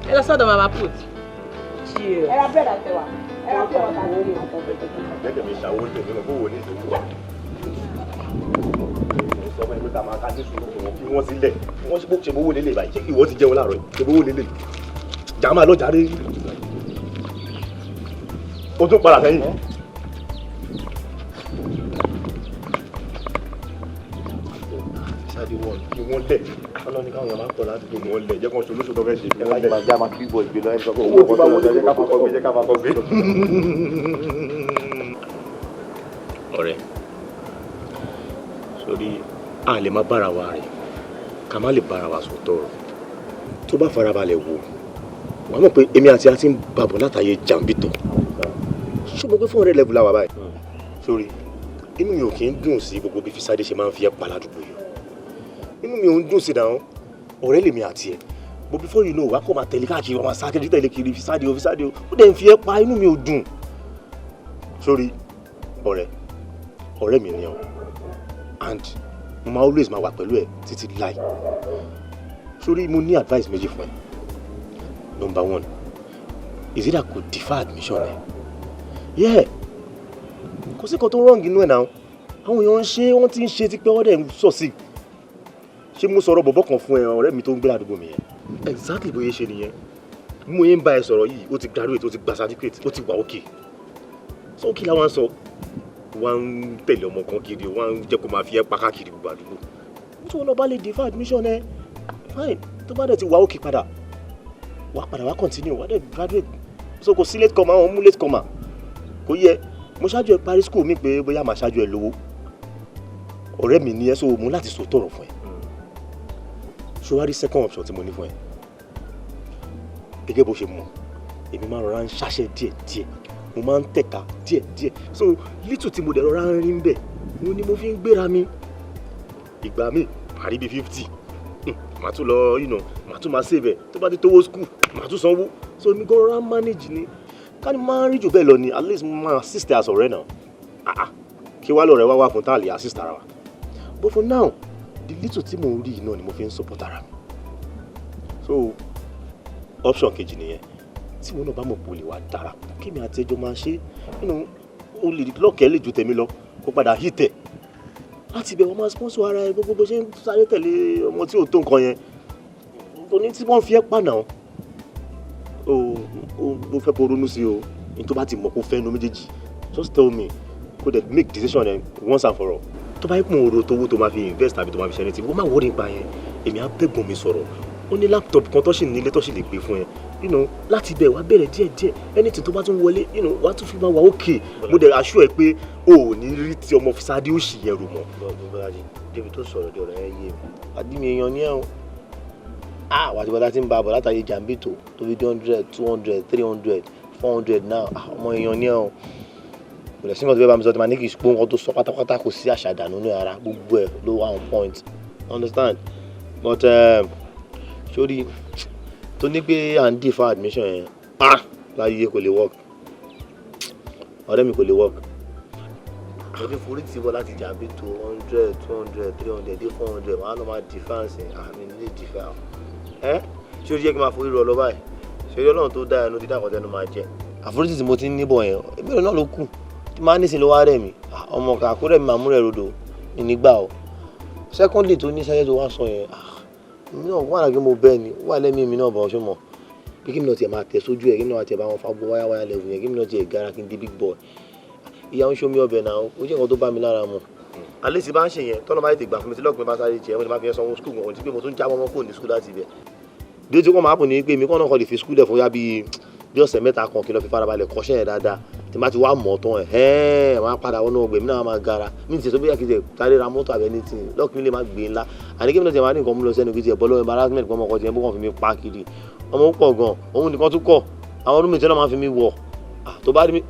Ẹ lọ sọ́dọ̀ Mama Put. Ẹ ra búrẹ́dì àtẹwà. Ẹ ra pure water àti Jẹ́ kí mi ṣàwó tèmi mọ̀ kó wò ní ìṣòwò wa. Mo sọ fún ẹ pé ká máa ká ní sùúrù fún wọn, fi wọ́n sílẹ̀. Wọ́n ṣe bówó lélẹ̀ báyìí. Ṣé ìwọ ti jẹun láàárọ̀ yìí? Ṣe bówó lélẹ̀? Jà máa lọ jàre. O tún padà sẹ́yìn. Ṣáàdì wọn kí wọ́n lẹ̀. Ọlọ́ni káwọn èèyàn máa ń pọ̀ láti gbogbo wọn lẹ̀. Jẹ́ kó ṣe olóṣù tó fẹ́ ṣe. Ẹ má jẹ́ àmà kí bọ̀ ìgbé lọ ẹ sọ pé Owó ti bá wọlé, jẹ́ ká fakọ gbé, jẹ́ ká fakọ gbé. Ọ̀rẹ́, sórí a lè má bára wa rìn ká má lè bára wa sòótọ́ ọ̀rọ̀. Tó bá farabalẹ̀ wò, wàá mọ̀ pé èmi àti àti ń babọ̀ látàyè jàǹbìtọ̀. Ṣé o mọ̀ pé 400 level la wà báyìí? Sórí inú mi ò kì í dùn sí gbogbo bí Fisade ṣe máa ń fi ẹ́ pa ládùúgbò yìí. Inú mi ò ń dùn sí dáhùn. Ọ̀rẹ́ lèmi àti ẹ̀, but before you know, wàá kọ́ máa tẹ̀lé káàkiri, wàá máa sá kiri tẹ̀lé kiri. Fisade o, Fisade o, ó dẹ̀ ń fi ẹ́ pa. Inú mi ò dùn. Sórí ọ̀rẹ́, ọ̀rẹ́ mi ni ọ, and mo máa always máa wà pẹ̀lú ẹ títí láì. Sórí mo ní advice méjì fún ẹ. Number one is either kò defer admission ẹ. Yeah, kò sí kan tó wrong inú ẹ náà. Àwọn èèyàn ń ṣe, wọ́n ti ń ṣe tipẹ́, wọ́n dẹ̀ ń sọ̀ sí. Ṣé mo sọ̀rọ̀ bọ̀bọ̀ kan fún ẹ, ọ̀rẹ́ mi tó ń gbé àdúgbò mi yẹn? Exactly bóyá ṣe nìyẹn. Bí mo yẹn ń bá ẹ sọ̀rọ̀ yìí, ó ti graduate, ó ti gba certificate, ó ti wà okay. So kí la wá ń sọ? Wá ń tẹ̀lé ọmọ kan kiri, wá ń jẹ́ kó máa fi ẹ́ pa káàkiri gbogbo àdúgbò. Tí wọn lọ bá lè defer admission ẹ, fine. Tó bá dẹ̀ ti wà okay padà, wà padà wá continue, wà dẹ̀ graduate. So kò sí late comer, àwọn mú late comer kò yẹ. Mo ṣáájú ẹ parí school mi pé bóyá màá ṣáájú ẹ lówó. Ọ̀rẹ́ mi ní ẹ, so mo láti sọ tọrọ fún ẹ. Ṣé wàá rí second option tí mo ní fún ẹ? Gẹ́gẹ́ bó ṣe mọ̀, èmi máa ń rọra ń ṣàṣẹ díẹ̀ díẹ̀, mo máa ń tẹ̀ka díẹ̀ díẹ̀. So little tí mo dẹ̀ rọra ń rí ń bẹ̀, mo ní mo fi ń gbéra mi. Ìgbà mi màá rí bíi 50, màá tún lọ, màá tún máa save ẹ̀. Tó bá ti tówó school, màá tún sanwó. So èmi gan rọra manage ni. Ká ní máa ń rí jù bẹ́ẹ̀ lọ ni, at least mo máa assist as ọ̀rẹ́ náà. Ah ah, kí wàá lọ̀rẹ́ wá wá fún tá a lè assist ara wa? But for now, the little tí mò ń rí náà ni mo fi ń support ara mi. So option kejì nìyẹn. Tí wọn náà bá mọ̀ pé o lè wá darapọ̀ kémi àti ẹjọ́ máa ṣe, o lè lọ́ọ̀kẹ́ lè ju tèmi lọ, kó padà hit ẹ̀ láti ibẹ̀, wọ́n máa sponsor ara ẹ. Gbogbo bó ṣe ń sáré tẹ̀lé ọmọ tí ò tó nǹkan yẹn, kò ní tí wọ́n fi ẹ́ pa náà. O mo fẹ́ kó ronú sí o. Ní tó bá ti mọ̀ kó fẹ́ nu méjèèjì, just tell me, kó dẹ̀ make decision ẹ once and for all. Tó bá yẹ kó o ro tówó tó máa fi invest tàbí tó máa fi ṣe anything, wọ́n máa wọ́ọ̀rì nípa yẹn. Èmi á bẹ̀gbọ́n mi sọ̀rọ̀, ó ní laptop kan tó sì nílé tó sì lè gbé fún ẹ, láti ibẹ̀ wá bẹ̀rẹ̀ díẹ̀ díẹ̀. Anything tó bá tún wọlé, wá tún fi máa wà okay. Mo dẹ̀ assure ẹ pé o ò ní rí tí ọmọ Fisade ó sì yẹn rò mọ́. Bọ́lájí, débi tó sọ̀rọ̀ dé, ọ̀rọ̀ yẹn yé mi. Àdìmí èèyàn ní ẹ̀hún. Ah, wàá ti bọ́lá ti ń ba bọ̀ látàyè jàǹbìtò tó fi dé 100, 200, 300, 400 now. Ọmọ èèyàn ní ẹ̀hún. Kò lè sí nǹkan tó fẹ́ bá mi sọ tí màá ní kì í pé nǹkan tó sọ pátápátá, kò sí àṣà ìdànù ní ara, gbogbo ẹ̀ ló wà on point, understand? But sórí tó ní pé à ń defer admission yẹn, ah, láyé, kò lè work. Ọ̀rẹ́ mi, kò lè work. Mo ti forí tì bọ̀ láti jàǹbí tó 100, 200, 300 dé 400, màá lọ máa defer ǹsìn àmì nílé defer ẹ. Ṣé o jẹ́ kí n máa forí rọ lọ báyìí? Ṣé Ọlọ́run tó dá ẹnu dídá kan tẹnu máa jẹ àforítì tí mo ti ń níbọ̀ yẹn? Mélòó náà ló kù tí máa nísìnyí ló wá rẹ̀ mí? Ọmọ kàkó rẹ̀ mi máa mú rẹ̀ rodò mi nígbà o. Secondly, tó ní sẹ́yẹ́ tó wá sọ yẹn, mi náà wà lágbé mo bẹ́ẹ̀ ni wà lẹ́mìí mi náà bọ̀. Ṣó mọ̀ pé kí mi náà tiẹ̀ máa tẹ̀ sójú ẹ̀, kí mi náà tiẹ̀ bá wọn fa gbọ́ wáyà wáyà level yẹn, kí mi náà tiẹ̀ gara, kí n di big boy. Ìyá ń ṣomi ọbẹ̀ náà, ó jẹ́ nǹkan tó bá mi lára mu. Alẹ́ sì bá ń ṣe yẹn, tọ́lọ́ bá tètè gbà fún mi tí lọ́ọ̀kì mi bá sáré jẹ́, mo ti máa fi yẹn sanwó school gan-an, tí pé mo tún jábọ́ mọ́ kò ní school láti ibẹ̀. Bí ó ti kọ́ máa bù ní pé mi kọ́ náà kọ́ lè fi school lẹ̀ fún yá bí ọ̀sẹ̀ 3 kan, kí n lọ fi farabalẹ̀ kọ́ṣẹ́ yẹn dáadáa. Tí n bá ti wá mọ̀ tán, ẹ̀ máa padà wọnú ọgbẹ̀ mi náà, máa gara mi ti sọ bóyá kí n tẹ̀ sáré ra mọ́tò àbẹ́ ní tì lọ́ọ̀kì mi lè má gbé ńlá, àní kí mi náà ti máa ní nǹkan mú lọ sẹ́nu, kí tiẹ̀ bọ́ lọ́wọ́ embarrassment kan, ọmọkọ tiẹ̀ bó kàn fi mi pa kiri. Ọmọ ó pọ̀ gan, òun nìkan tún kọ̀, àwọn ọdún mi tí wọ́n máa fi mi wọ̀ tó bá rí mi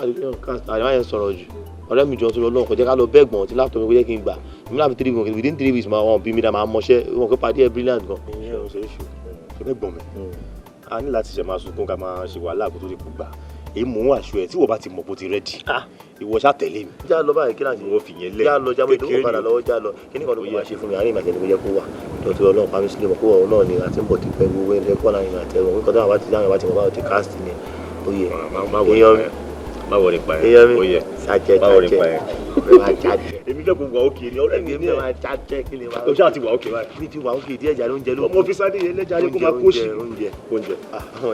àdìmá yẹn sọ̀rọ̀ jù. Ọ̀rẹ́ mi, jọ tó lọ lọ́wọ́, kò jẹ́ ká lọ bẹ́ẹ̀ gbọ̀n tí laptop mi kò jẹ́ kí n gbà èmi láti 3 weeks, within 3 weeks máa wọn bí mi dá máa mọṣẹ́ wọn pé pàdé ẹ̀ brilliant gan. Ìyẹn ò ṣe é ṣù. Ṣe fẹ́ gbọ̀n mi, a ní láti ṣe máa sunkún, ká máa ṣe wàhálà kó tó di kú gbà. Èyí mò ń aṣọ ẹ tí wọ́n bá ti mọ̀ bó ti ready. Ìwọ ṣá tẹ̀lé mi. Já lọ báyìí, kí láti. Ìwọ fi yẹn lẹ̀. Já lọ, jábọ̀ ìdókòwò padà lọ́wọ́, já lọ. Kí ni kan tó kọ́ máa ṣe fún mi? Àárín ìmàtẹ́ ni kò jẹ́ kó wà. Dọ̀tí Ọlọ́run pa mí sílé mọ̀ kó wà náà ni àti ń bọ̀ ti pẹ́ gbogbo ẹni kọ́ láàrin àti ẹ̀wọ̀n. Nǹkan táwọn bá ti dáhùn bá ti mọ̀ báwọn ti cast ni. Ó yẹ. Èèyàn mi. Má wọrí pa ẹ. Èèyàn mi. Ó yẹ. Ṣàjẹ́ Má wọrí pa ẹ. Ṣàjẹ́. Èmi fẹ́ kó wà ókè ni ọ̀rẹ́ mi Èmi ní fẹ́ ẹ̀. máa ṣàjẹ́ kí lè máa. O ṣáà ti wà ókè báyìí. Mi ti wà ókè díẹ̀ jàre, oúnjẹ ló Ọmọ fi sáde yẹn lẹ́jà kó máa kó sí. Oúnjẹ. Oúnjẹ.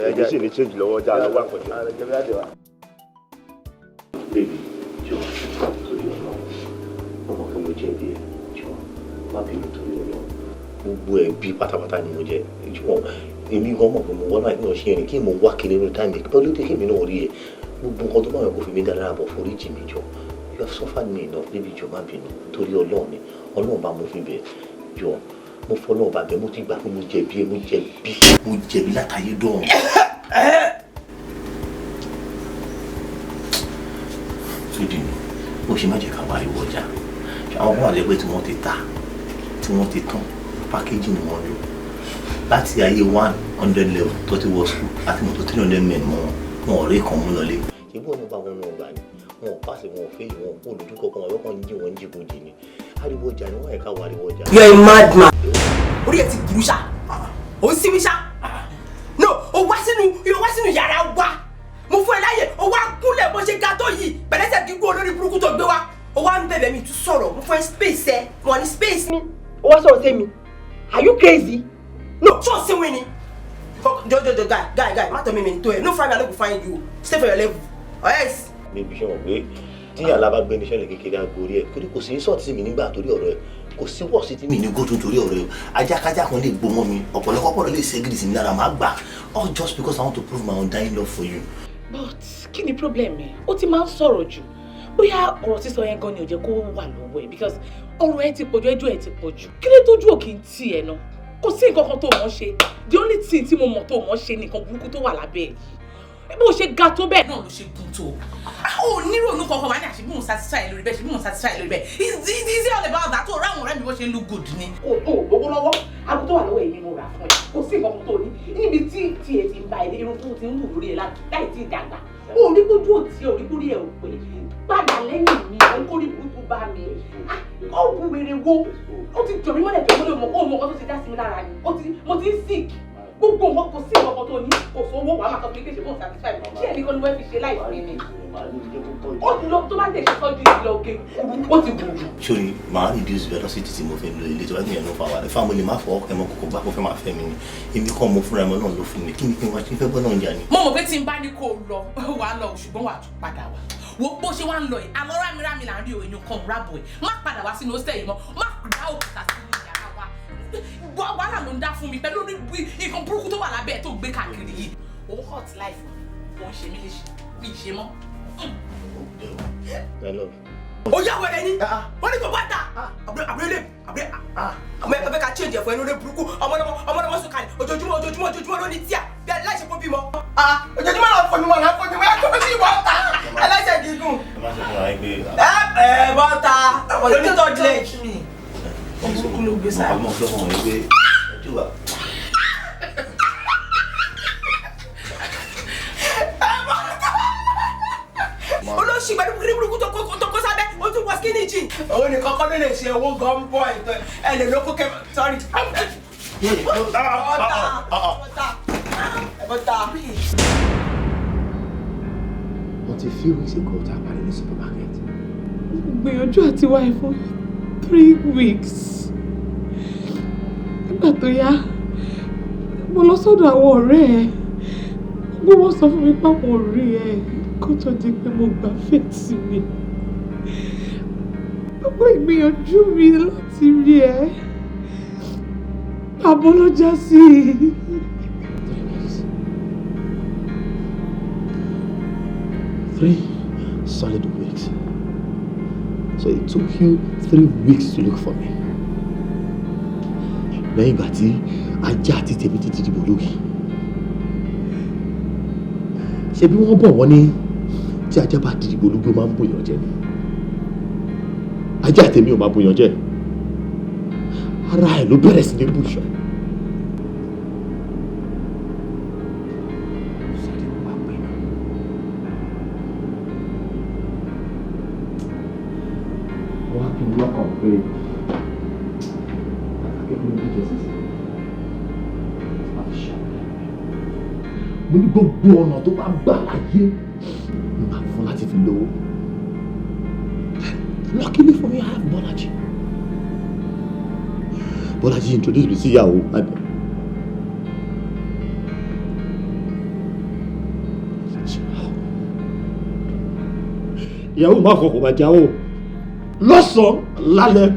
Èmi sì ní change lọ́wọ́, já lọ wá nǹkan jẹ. Baby, jọ torí Ọlọ́run, mo mọ̀ pé mo jẹ̀bi ẹ, jọ má bínú torí Ọlọ́run. Gbogbo ẹ̀bi pátápátá ni mo jẹ. Jọ, èmi gan mọ̀ pé mo wọ́n náà ní ọ̀ṣẹ́ rìn kí mo wá kiri nínú time kí ló dé kí èmi náà rí ẹ. Gbogbo nǹkan tó bá yẹ kó fi mí dá lára bọ̀, foríjì mi jọ. You have suffered me enough, baby, jọ má bínú torí Ọlọ́run ni. Ọlọ́run bá mo fi bẹ̀, jọ, mo fọlọ́run bá bẹ̀. Mo ti gbà pé mo jẹ̀bi ẹ, mo jẹ̀bi, mo jẹ̀bi látàyé dọ̀run. Sódì mi ó ṣe má jẹ́ ká wá ariwo ọjà. Àwọn kan wà lẹ́gbẹ́ tí wọ́n ti ta, tí wọ́n ti tán pákéjì ni wọ́n lò láti ayé 100 level tó ti wọ school àti mọ́tò 300 men mọ́ wọn, wọn ò rí kan mú lọlé. Ṣé bí wọn bá wọn náà gbà ni wọn ò pàṣẹ, wọn ò fẹ́ yìí, wọn ò kó lójú kọ̀ọ̀kan, wọn lọ́kàn jí wọn jí kojì ni ariwo ọjà ni wọ́n yẹ ká wọ ariwo ọjà. You are a madman. Orí ẹ ti burú ṣá, ó ń sinmi ṣá. No, o wá sínú, o wá sínú yàrá wa, mo fún ẹ láyè, o wá kúnlẹ̀ bó ṣe ga tó yìí, pẹ̀lẹ́sẹ̀ gígùn olórí burúkú tó gbé wá, o wá ń bẹ̀bẹ̀ mi tún sọ̀rọ̀. Mo fún ẹ space ẹ, mo wà ní space mi, o wá sọ̀rọ̀ sí mi. Are you crazy? No, ṣé o sinwi ni? Jọjọjọ, guy, guy, guy, má tọ́ mi, mi tó ẹ. No find me, I no go find you. Stay for your level or else. Bébí, ṣe mọ̀ pé tí yàrá bá gbé ní sẹ́lẹ̀ kékeré agorí ẹ̀ torí kò sí sọ́ọ̀tì mi nígbà torí ọ̀rọ̀ ẹ̀, kò sí wọ́ọ̀sì tí mi ní gótó torí ọ̀rọ̀ ẹ̀. Ajákájá kan lè gbó mọ́ mi, ọ̀pọ̀lọpọ̀ pọ̀lọ̀ lè ṣe gidi sí mi lára, máa gbà, all just because I want to prove my undying love for you. But kí ni problem ẹ? Ó ti máa ń sọ̀rọ̀ jù. Bóyá ọ̀rọ̀ sísọ yẹn gan ni ò jẹ́ kó wà lọ́wọ́ ẹ̀, because ọ̀rọ̀ ẹ ti pọ̀jù, ẹjọ́ ẹ ti pọ̀jù. Kí ló tójú òkè ń tì ẹ̀ náà? Kò sí nǹkan kan tó mọ̀ ṣe. The only thing tí mo mọ̀ tó mọ̀ ṣe ni nǹkan burúkú tó wà lábẹ́ ẹ̀ yìí. Bó ṣe ga tó bẹ́ẹ̀ náà ló ṣe gùn tó. Ó níròónú kankan wà ní àṣìbí mò ń satisfy lórí bẹ́ẹ̀, ṣìbí mò ń satisfy lórí bẹ́ẹ̀. Is it all about that? Tó ráwọn ọ̀rẹ́ mi bó ṣe ń look good ni. Kò tó lówó lọ́wọ́, aago tó wà lọ́wọ́ èmi mo rà fún ẹ. Kò sí nǹkan kan tó ní níbi tí tiẹ̀ ti ń ba ilé irun tó ti ń wù lórí ẹ̀ láì tí ì dàgbà. Ó rí kójú òtí ẹ̀, ò rí kórí ẹ̀ ò pé. Padà lẹ́yìn mi, ó ń kórè burúkú bá mi. Ó bu wèrè wo, ó ti jọ̀ mí mọ́lẹ̀, jọ̀ mọ́lẹ̀, mọ̀ ó mọ̀ nǹkan tó ti dá sí mi lára ni. Ó ti, mo ti ń sick. Gbogbo nǹkan, kò sí nǹkan kan tó ní, kò sówó, wàá máa sọ fún mi pé ṣe bóun satisfy mi. Ṣé ẹnì kan ni wọ́n fi ṣe láì mi ni? Ó ti lọ tó bá tẹ̀ ṣe tọ́jú ìlọ òkè, ó ti gùn jù. Sori, màá reduce velocity tí mo fi ń lo ilé tó bá gbìyànjú fún àwọn àlefà. Mo lè má fọwọ́ kẹ́ mọ́ kókó gbà kó fẹ́ máa fẹ́ mi ni. Èmi kọ́ mo fúnra mi náà ló fún mi. Kí ni kí n wá ṣe fẹ́ bọ́ náà ń jà ni. Mo mọ̀ pé tí n bá ní kó o lọ, wàá lọ, ṣùgbọ́n wàá tún padà wá. Wo bó ṣe wá ń lọ yìí, àlọ́ rámirámi là ń rí òyìn kan rábò ẹ̀. Má padà wá sínú hostel yìí mọ́, má dá òkúta sínú yàrá wa. Wàhálà ló ń dá fún mi pẹ̀lú nǹkan burúkú tó wà lábẹ́ ẹ̀ tó gbé káàkiri yìí. Òun hot life, òun ṣe mí léṣe, mi ṣe mọ́. I love. Ó yà wẹrẹ ni, wọ́n ní kò bá ta àbúrò ilé àbúrò àmọ́ ẹ fẹ́ ká change ẹ̀fọ́ ẹnu rẹ burúkú. Ọmọlọmọ sùn kalẹ̀ ojoojúmọ́, ojoojúmọ́, ojoojúmọ́ ló ní tíà bí aláìṣe kó bímọ. Ojoojúmọ́ là ń fọ mi mọ́, là ń fọ mi mọ́, ẹ kó sí bọ́ta ẹlẹ́sẹ̀ gígùn. Ẹ má ṣe fún wa pé. Ẹ ẹ bọ́ta ọ̀dọ́ tó dilẹ̀. Burúkú ló gbé sáà. Mo fẹ́ fún wọn pé ẹjọ́ wa. Olóṣì pẹ̀lú burúkú tó kó sábẹ́, ó tún wọ skinny jean. Òun nìkan kọ́ ló lè ṣe owó gan bọ́ ètò ẹ lè lóko kẹ, sorry. Bọ́ta bọ́ta bọ́ta. Until few weeks ago, tá a pàdé ní supermarket. Gbìyànjú àti wáyé fún 3 weeks. Nígbà tó yá, mo lọ sọ́dọ̀ àwọn ọ̀rẹ́ ẹ̀, gbogbo wọn sọ fún mi pé àwọn ò rí ẹ kó tó di pé mo gbà fèsì mi. Gbogbo ìgbìyànjú mi láti rí ẹ, pàbó ló já sí. 3 weeks. 3 solid weeks. So it took you 3 weeks to look for me. Lẹ́yìn ìgbà tí ajá àti tèmi ti dìbò lórí. Ṣé bí wọ́n bọ̀ wọ́n ní tí ajá bá dìbò lógi, ó máa ń bòyàn jẹ ni. Ajá tèmi ò máa bòyàn jẹ. Ara ẹ̀ ló bẹ̀rẹ̀ sí ní bùṣọ. Sáré wá pé náà. pé akẹ́kọ̀ọ́ ní ìjọsìn máa fi ṣàwádà. Mo ní gbogbo ọ̀nà tó bá gbà láyé ní máa fún láti fi lówó. Luckily for me, I have Bolaji. Bolaji introduced me sí ìyàwó and ìyàwó máa kọkọ̀ máa jáwó lọ́sàn-án, lálẹ́,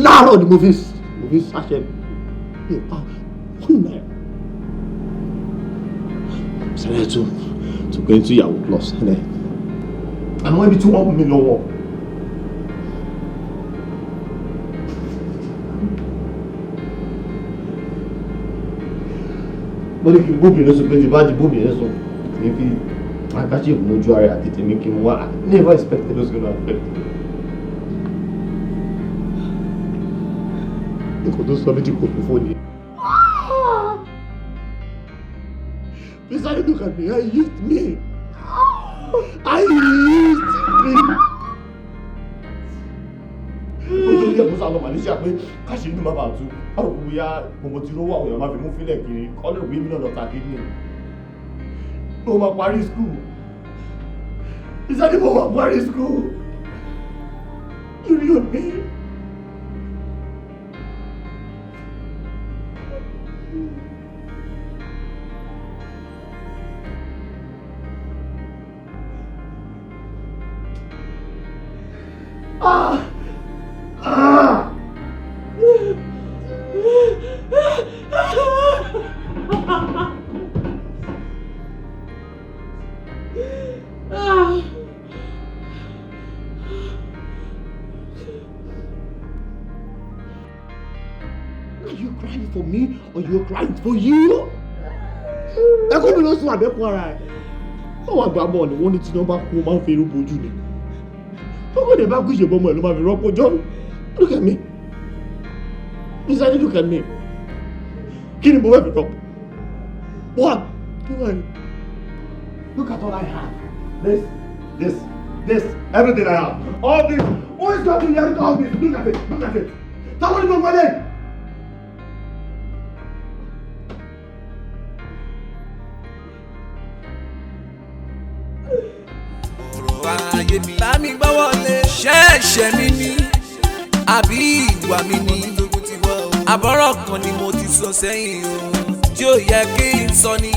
láàárọ̀ ni mo fi ṣàṣẹ mi ò pa ₦1. Sẹ́lẹ̀ to go into ìyàwó plus ẹ̀ àmọ́ ibi tí wọ́n mú mi lọ́wọ́. Mo ní kí n bóbìnrin sọ pé tí bá di bóbìnrin sọ kì í fi handkerchief mójú ara àti tèmi kí n wá. I never expected it was gonna affect me. Nǹkan tó sọ mí di kò fún ni. Please, look at me. I used me. I used me. Ó tó yẹ kó sá lọ Malaysia pé káṣírí mi má bàa tú. Báwo kò bóyá gbogbo tí rówó àwọn èèyàn máa fi mú fílẹ̀ kiri kọ́ lè wí mí lọ́nà ta kídìní. Mo máa parí school. Ìsáré mo máa parí school. Lórí òní. Ah! Ah! Are you crying for me or you crying for you? Ẹkún mi ló sún àbẹ́kún ara ẹ̀. Àwọn àgbà bọ̀ ni wọ́n ní tí wọ́n bá kú, wọ́n máa ń fi irú bojú ni. Tọ́kọ̀dé bá kú, ìṣèbọmọ ẹ̀ ló máa fi rọ́pò jọ́. Look at me. Bísádé, look at me. Kí ni mo fẹ́ fi rọ́pò? What? Do I? Look at all I have. This, this, this, everything I have. All this. Who is going to inherit all this? Look at it. Look at it. Táwọn ní gbogbo ẹ̀. Ayé mi bá mi gbọ́wọ́ lé. Ṣẹ́ẹ̀ṣẹ̀ mi ní àbí ìwà mi ní àbọ̀rọ̀ kan ni mo ti sọ sẹ́yìn o tí ó yẹ kí n sọ ni.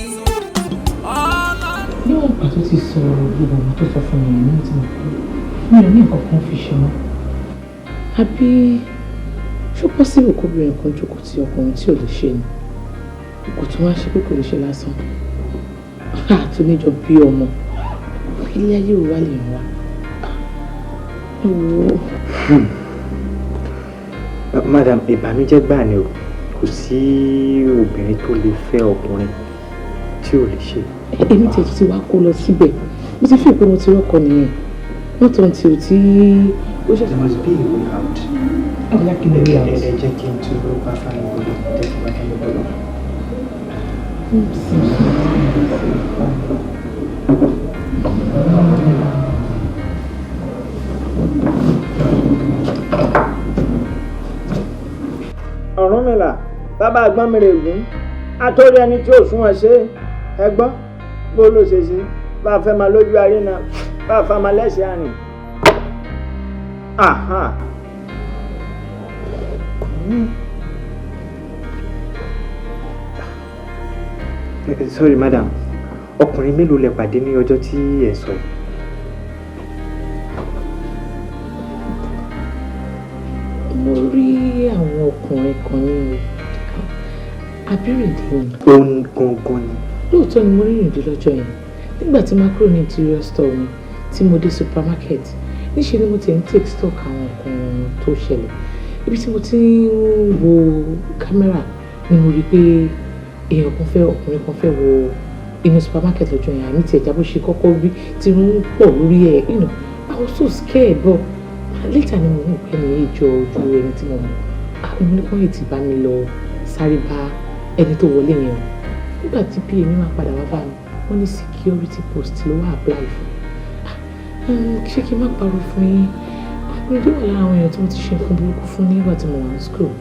Níwọ̀n ìgbà tó ti sọ gbogbo ọ̀rọ̀ tó sọ fún mi ní tí mo kú, mi ò ní nǹkan kan fi ṣe mọ́. Àbí ṣó possible kóbìnrin kan jókòó tí ọkùnrin tí ò lè ṣe ni? Kò tún wá ṣe pé kò lè ṣe lásán, àtúnníjọ bí ọmọ ilé ayé wo wá lè wá? Ẹ wo. Madam, ìbànújẹ́ gbà ni o. Kò sí obìnrin tó lè fẹ́ ọkùnrin tí ò lè ṣe. Èmi tẹ̀ ti wá kó lọ síbẹ̀, mo ti fi pé mo ti rọ́kọ nìyẹn, not until tí ó ṣẹ̀ṣẹ̀. There must be a way out. Ọ̀la, kí ni way out? Ẹ jẹ́ kí n tún bá fáyín bọ́lọ̀, jẹ́ kí n bá fáyín bọ́lọ̀. Ọ̀rúnmìlà, bàbá àgbọ̀nmìrègún, àtòrí ẹni tí ò sunwọ̀n ṣe é gbọ́ bó ló ṣe ṣe bá a fẹ́ máa lójú aréna, bá a fa máa lẹ́sẹ̀ àrìn. Aha. Sorry madam, ọkùnrin mélòó lẹ pàdé ní ọjọ́ tí ẹ sọ yìí? Mo rí àwọn ọkùnrin kan ní abírìndé ni. Òun gangan ni. Lóòótọ́ ni mo rí ìrìndé lọ́jọ́ yẹn. Nígbà tí máa kúrò ní interior store mi tí mo dé supermarket, níṣẹ́ ni mo ti ń take stock àwọn nǹkan tó ṣẹlẹ̀. Ibi tí mo ti ń wo kámẹ́rà ni mo rí i pé èèyàn kan fẹ́, ọkùnrin kan fẹ́ wọ inú supermarket lọ́jọ́ yẹn. Àmì tí ẹ̀já bó ṣe kọ́kọ́ rí tí irun pọ̀ lórí ẹ̀. I was so scared, but later ni mo mọ̀ pé ní ìjọ ojú ẹni tí mo mọ̀. Mo ní kó yìí ti bá mi lọ sáré bá ẹni tó wọlé yẹn o. Nígbà tí PA mi máa padà wá bá mi, wọ́n ní security post ló wà apply fún. Ṣé kí n má parọ́ fún yín? Orídé wà lára àwọn èèyàn tí mo ti ṣe nǹkan burúkú fún nígbà tí mo wà ní school.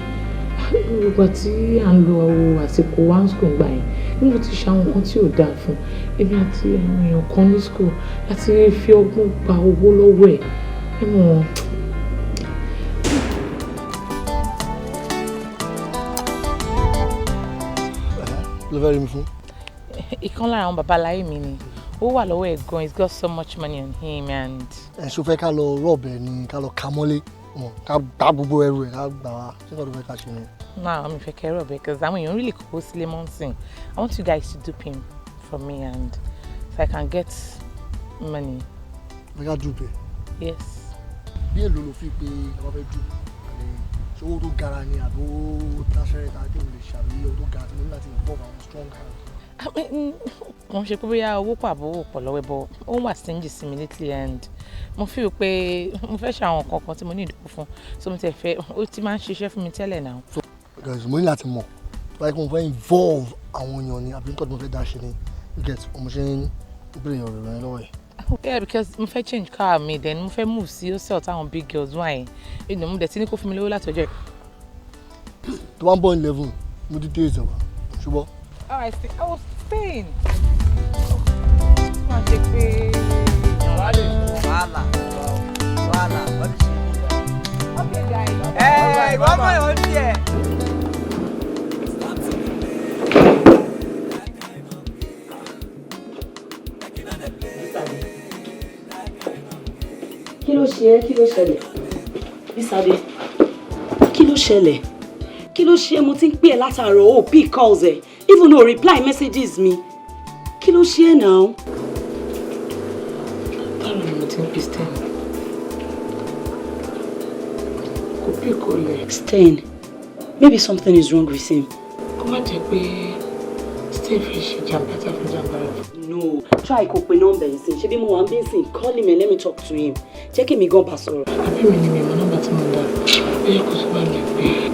Ìgbà tí à ń lo àsìkò wa ní school gbà yẹn ni mo ti ṣe àwọn nǹkan tí ò dáa fún èmi àti àwọn èèyàn kan ní school láti fi ọgbọ́n gba owó lọ́wọ́ ẹ̀ ẹ mọ̀. Ló fẹ́ rí mi fún? Ìkan lára àwọn babaláyé mi ni ó wà lọ́wọ́ ẹ̀ gan. He's got so much money on him and. Ẹ ṣó fẹ́ ká lọ rob ẹ̀ ni, ká lọ ka mọ́lé, ká gbá gbogbo ẹrù ẹ̀, ká gbà wá? Ṣé kò tó fẹ́ ká ṣe ni? No, mi fẹ́ kẹ́ rob ẹ̀ because àwọn èèyàn really kó sílé mọ́ǹsìn. I want you guys to dupe him for me and so I can get money. Fẹ́ ká dupe ẹ̀? Yes. Bí èlò ló fi pé ẹ bá fẹ́ dupe? Ṣé owó tó gara ni àbí owó táṣẹ́rẹ́ tá a dé lè ṣàbí owó tó gara tí mo ní láti involve àwọn strong hand? Kò ń ṣe pé bóyá owó pọ̀ àbó owó pọ̀ lọ́wọ́ ẹ̀, but ó wà stingy sí mi lately and mo feel pé mo fẹ́ ṣe àwọn nǹkan kan tí mo ní ìdókòwò fún, so mo ti fẹ́ ó ti máa ń ṣiṣẹ́ fún mi tẹ́lẹ̀ náà. So guys, mo ní láti mọ̀ báyìí kí mo fẹ́ involve àwọn èèyàn ni àbí nǹkan tí mo fẹ́ dá ṣe ni. You get? Mo ṣe ń béèrè ọ̀rọ̀ rẹ lọ́wọ́ ẹ̀. Yeah, because mo fẹ́ change car mi, then mo fẹ́ move sí hostel táwọn big girls wà yẹn. Mo dẹ̀ ti ní kó fún mi lówó láti ọjọ́. Tó bá ń bọ̀ ní 11, mo details ẹ̀ wá, ṣùgbọ́n. Oh, I see. I was staying. Wọ́n ṣe pé. Wàhálà wàhálà wọ́n ti ṣe. Okay, guys. Ẹ ìwọ mọ̀ ọ́ tiẹ̀. Kí ló ṣe ẹ́? Kí ló ṣẹlẹ̀? Bísádé, kí ló ṣẹlẹ̀? Kí ló ṣe? Mo ti ń pè ẹ́ látàárọ̀, o pick calls ẹ̀, even no reply messages mi. Kí ló ṣe ẹ́ náà? Báwo ni mo ti ń pè Stein? Kò pè kò lẹ̀. Stein, maybe something is wrong with him. Kó má jẹ́ pé Stein fi ṣe jàǹbá tá fún jàǹbá rẹ̀. No, try kó pe nọ́mbà ẹ̀ sìn. Ṣebí mo wà ń bí sìn? Call him and let me talk to him. Jẹ́ kí èmi gan bá sọ̀rọ̀. Àbí mi ni mi mọ nọ́mbà tí mo dá? Bóyá kò tó bá mi pè é.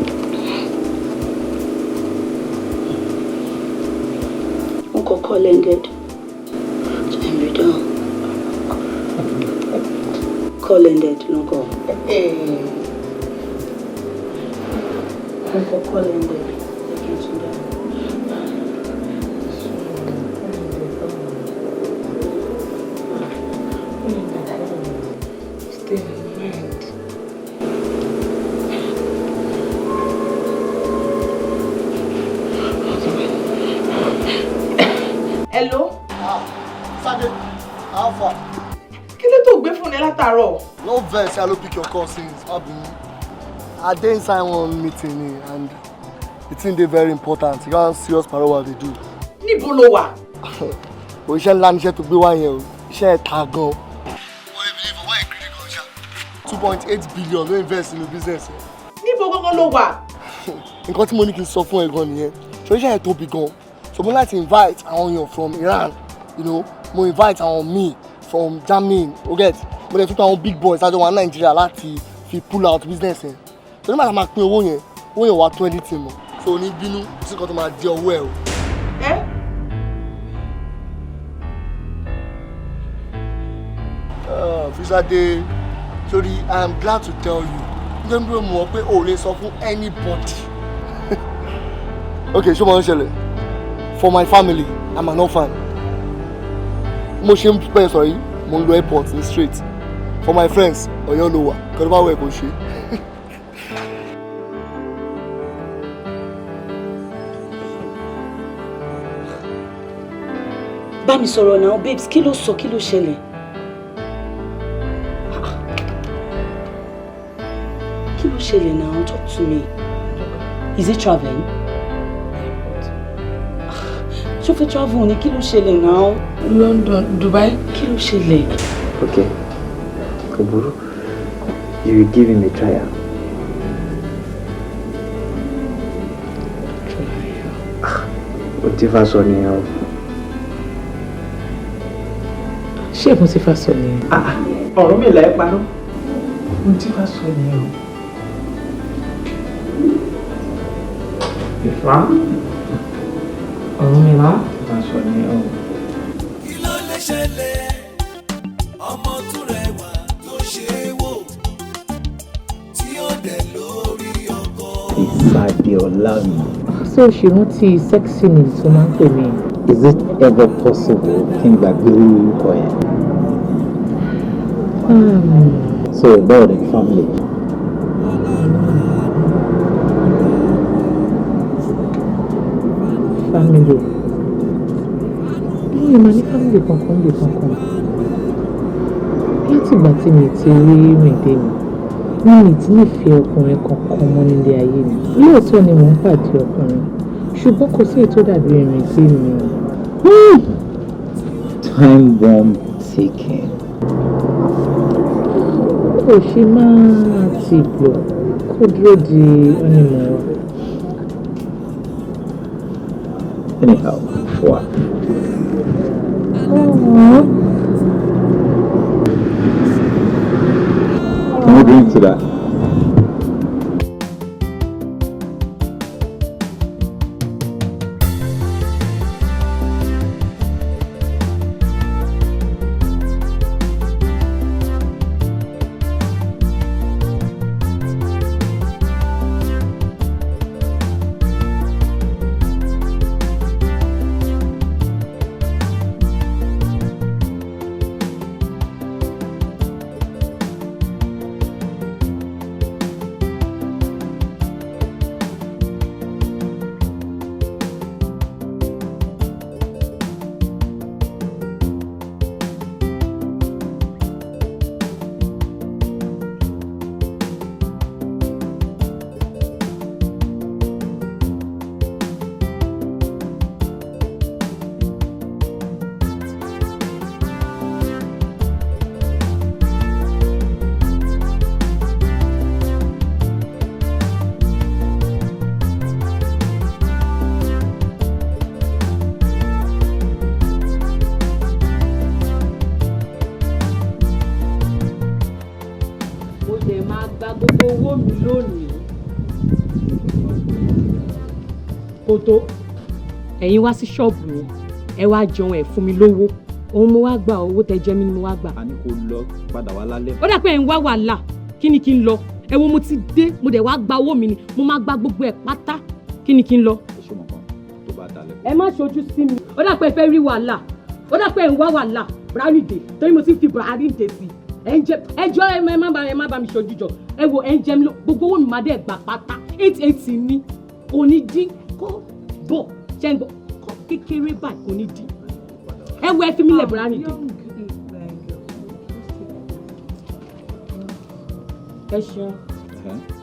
Wọ́n kọ call ended. Henry down. Call ended ló ń kọ. Wọ́n kọ call ended. Jẹ́ kí n tún dá. Stay in mind. Hello? Ah, Sade, how far? Kí ló tó gbé fún ẹ látàárọ̀? No vex, I no pick your call since. Má bínú. I dey inside one meeting ni and the thing dey very important. You gats serious parole dey do. Níbo lo wà? O iṣẹ́ ńlá níṣẹ́ tó gbé wá yẹn o. Iṣẹ́ ẹ̀ ta gan. 2.8 billion ló invest nínú business yẹn. Níbo gangan ló wà? Nǹkan tí mo ní kí n sọ fún ẹ gan nìyẹn. So iṣẹ́ yẹn tóbi gan. So mo láti invite àwọn èèyàn from Iran, mo invite àwọn míì from Germany, o get? Mo dẹ̀ tún pé àwọn big boys àjọ wà Nàìjíríà láti fi pull out business yẹn. So nígbà tá a máa pín owó yẹn, owó yẹn wá tó anything mọ́. So ní bínú, kò sí nǹkan tó máa jẹ owó ẹ o. Ẹ? Fisade, sorry, I am glad to tell you. Nítorí pé mo mọ̀ pé o ò lè sọ fún anybody. Okay, ṣé o máa ń ṣẹlẹ̀? For my family, I'm an orphan. Mo ṣe ń pẹ́ sọ yìí, mo ń lọ airport ní straight. For my friends, Ọ̀yọ́ ló wà, kí ló bá wẹ̀ kó ṣe. Bá mi sọ̀rọ̀ náà, babes. Kí ló sọ? Kí ló ṣẹlẹ̀? Ah. Kí ló ṣẹlẹ̀ náà? Talk to me. Is he travelling? Ṣó fẹ́ travel ni? Kí ló ṣẹlẹ̀ náà? London, Dubai. Kí ló ṣẹlẹ̀? Okay, kò burú. You will give him a trial. O ti fa sọ nìyẹn o. Ṣé ẹ̀kún ti fa sọ nìyẹn? Ọ̀rọ̀ mi là ẹ́ parọ́. Ohun tí fa sọ nìyẹn o. Ìfá. Ọ̀run mi wá. Fa sọ nìyẹn o. Kí ló lè ṣẹlẹ̀? Ọmọ tó rẹwà tó ṣe é wò. Adéọlá mi. So ṣe rántí sexy name tó máa ń pè mí? Is it ever possible kí n gbàgbé orúkọ yẹn? So báwo ni family? Family. Mi ò máa ní family kankan bí kankan. Látìgbà tí mi ti rí Rìndé mi, mi ì tí nífẹ̀ẹ́ ọkùnrin kankan mọ́ nílé ayé mi. Lóòótọ́ ni mò ń pàdé ọkùnrin, ṣùgbọ́n kò sí èyí tó dàbí Rìndé mi. Time bomb ticking. Kò ṣe máa ti lọ kó dúró di honeymoon wa. Anyhow, what? Aww. Can we drink to that? Mo dẹ̀ máa gba gbogbo owó mi lónìí. Kò tó. Ẹ̀yin wá sí ṣọ́ọ̀bù mi, ẹ wá jẹun, ẹ̀ fún mi lówó. Òun mo wá gba owó tẹ jẹ mí ni mo wá gbà. A ní kó lọ, padà wá lálẹ́. Ó dà pé ẹ̀ ń wá wàhálà. Kí ni kí n lọ? Ẹ wo, mo ti dé, mo dẹ̀ wá gba owó mi ni. Mo máa gba gbogbo ẹ̀ pátá. Kí ni kí n lọ? Ṣé mo kàn tó bá dalẹ̀? Ẹ má ṣojú sí mi. Ó dà pé ẹ fẹ́ rí wàhálà. Ó dà pé ẹ ń wá wàhálà. Buhari dé torí mo ti fi Buhari dé sí i. Ẹ ń jẹ ẹjọ́, ẹ má bá mi ṣojú jọ. Ẹ wo, ẹ ń jẹ mi lọ, gbogbo owó mi máa dẹ̀ gbà pátá. 880 ní, kò ní dín kó bọ̀. Ṣẹ́ ń gbọ́? Kó kékeré báyìí, kò ní dín. Ẹ wo, ẹ fi mí lẹ̀, Buhari dé. Ẹ ṣeun.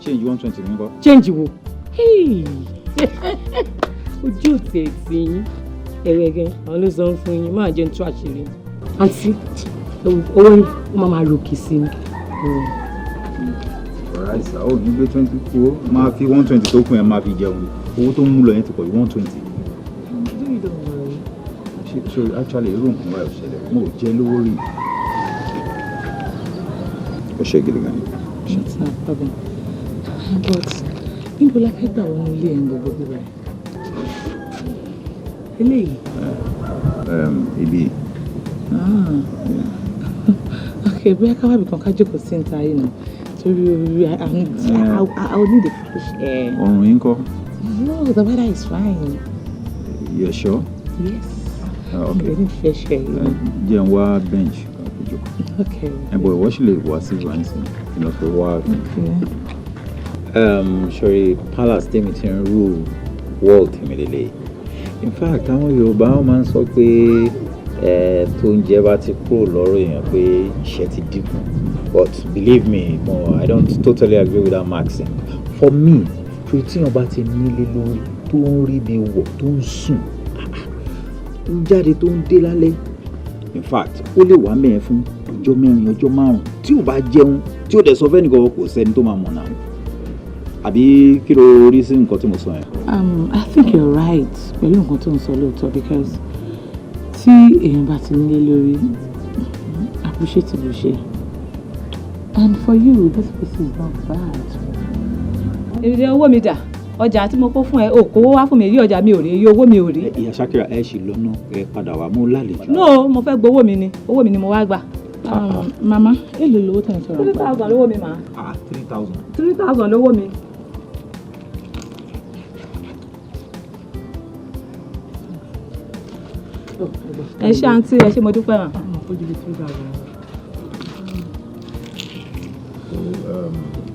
Change 120 mi kọ́. Change wo? Hey! Ojú ò tiẹ̀ tì yín. Ẹ̀rẹ̀gẹ̀ àwọn ló sọ fún yín, máa jẹun tó àṣírí. Àǹtí, owó yín ó máa máa ròkè sí ni. Ọ̀rá ó ní gbé 20 kú, ó máa fi 120 tó kù yẹn máa fi jẹun. Owó tó ń mú lọ yẹn ti pọ̀ ju 120. Ṣé ṣé actually irú nǹkan báyìí ò ṣẹlẹ̀, mo ò jẹ́ lówó rí. Ó ṣe gidi gan ni. It's not a problem. But níbo la fẹ́ gbà wọnú ilé ẹ̀ ń gbogbo bíbá ẹ̀? Eléyìí. Ibi. Ah. Okay, bóyá ká wá ibìkan ká jókòó sí níta yìí nà. Torí orí, I will need a fresh air. Ọrùn yín kọ́? No, the weather is fine. You sure? Yes. Ah, okay. I need fresh air. Jẹ́ n wá bench ká fi jókòó. Okay. Ẹ bọ̀, ìwọ sì lè wá sí ìwà nísìnyí. Kí n lọ fi wá. Okay. Sorry, palace tèmi ti ń rule world tèmi lélẹ̀. In fact, àwọn Yorùbá wọn máa ń sọ pé ẹ tó ń jẹ bá ti kúrò lọ́rọ̀ èèyàn pé iṣẹ́ ti dínkù. But believe me, no, I don't totally agree with that maxim. For me, torí tíyàn bá ti nílé lórí, tó ń rí bí wọ̀, tó ń sùn, tó ń jáde, tó ń dé lálẹ́, in fact, ó lè wà mẹ́ẹ̀ fún ọjọ́ 4, ọjọ́ 5, tí ò bá jẹun, tí ò dẹ̀ sọ fẹ́nìkan, kò sẹ́ni tó máa mọ̀ náà. Àbí kí ló rí sí nǹkan tí mo sọ yẹn? I think you're right pẹ̀lú nǹkan tó ń sọ lóòótọ́, because tí èèyàn bá ti nílé lórí, appreciate bó ṣe. And for you, this place is not bad. Èrè owó mi dà? Ọjà tí mo kó fún ẹ, ò kówó wá fún mi rí. Ọjà mi ò rí, iye owó mi ò rí. Ìyá Ṣakira, ẹ ṣì lọ́nà, ẹ padà wá mú lálejò. No, mo fẹ́ gbowó mi ni. Owó mi ni mo wá gbà. Mama, èló lówó tẹ̀ ń sọ̀rọ̀? 3,000 lówó mi mà. Ah, 3,000. 3,000 lówó mi. Ẹ ṣé àǹtí, ẹ ṣé, mo dúpẹ́ mà.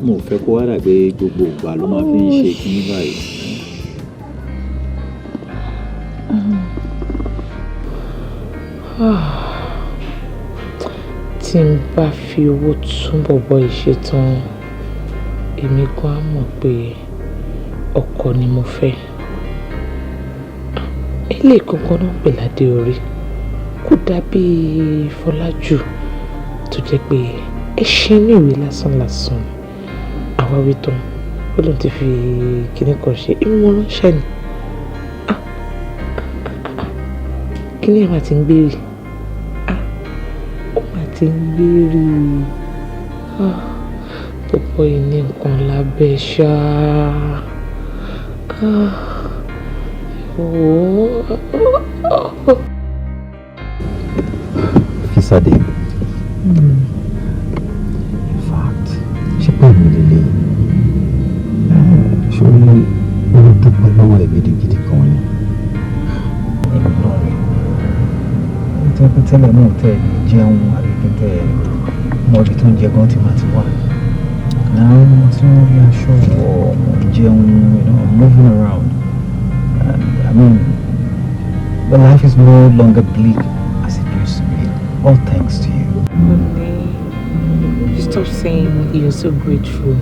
Mo fẹ́ kó wá dà pé gbogbo ìgbà ló máa fi ń ṣe kíní báyìí. Tí n bá fi owó tún bọ̀bọ̀ yìí ṣe tán, èmi gan á mọ̀ pé ọkọ ni mo fẹ́. Eléyìí gangan náà ń pè ládé orí. Kò dàbí Fọlájú tó jẹ́ pé ẹṣin inú ìwé lásán lásán. Àwa wí tán, ó lóun ti fi kinní kan ṣe ìmú ránṣẹ́ ni. Kíní ẹ̀ máa ti ń gbérí. Ó máa ti ń gbérí. Bọ̀bọ̀ yìí ní nǹkan lábẹ́ ṣá. Oh. Fisade. In fact, ṣé pé mi lè lè ṣorí, mo dúpẹ́ lọ́wọ́ ẹ̀ gidigidi gan ni. Èmi náà rẹ̀ nítorí pé tẹ́lẹ̀ mò ń tẹ́ ẹ̀ jẹun àbí kí n tẹ́ ẹ̀ mọ ibi tó ń jẹ gan tí màá ti wà. Now mo ti ń rí aṣọ wọ̀, mo ń jẹun, I'm moving around. And I mean, the life is no longer bleak as it used to be. All thanks to you. Honey, you stop saying you're so grateful.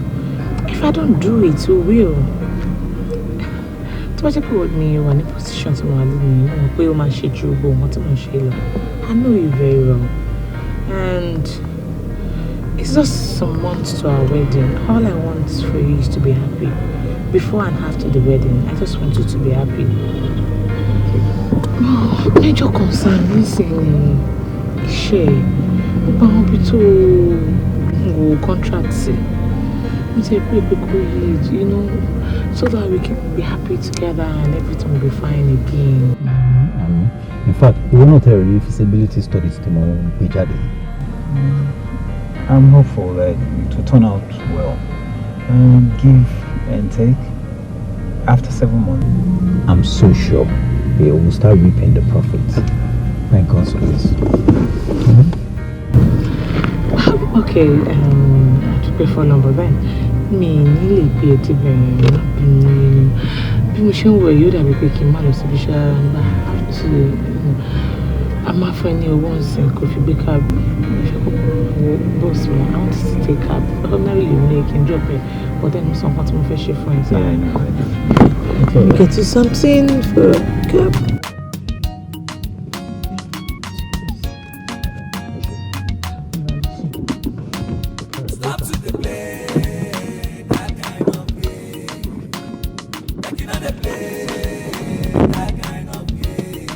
If I don't do it, who will? Tó bá jẹ́ pé wọ́n ní wà ní position tí mo wà lónìí, mo mọ̀ pé ó máa ṣe ju gbogbo nǹkan tí mo ń ṣe lọ. I know you very well. And it's just some months to our wedding. All I want for you is to be happy. Before and after the wedding, I just want you to be happy. Major concern nísìnyí iṣẹ́ gbogbo àwọn ibi tó wo contract sí. Mo ti pray pé kó yé, so that we can be happy together and everything will be fine again. In fact, ìwọ náà tẹ̀ rí feasibility studies tí mo gbé jáde. I'm hopeful that it will turn out well. Give and take. After 7 months, I'm so sure we will start reaping the profits. By God's grace. Okay, dúpẹ́ fọlọ́n bàbá ẹ̀ mi ní lè gbé etí bẹ̀rẹ̀, má bínú. Bí mo ṣe ń wọ̀ yóò dàbí pé kí n má lọ síbi iṣẹ́ rárá nígbà to a máa fún ẹ ní owó ǹsìn kó fi gbé cab. Mi fẹ́ kó wo bus mọ́. I want to take cab. Ordinarily mo ní kí n drop ẹ, but then mo sọ nǹkan tí mo fẹ́ ṣe fún ẹ. Yeah, I know, I know. Let me get you something for cab. Stop to dey play that kind of game. Make you no dey play that kind of game.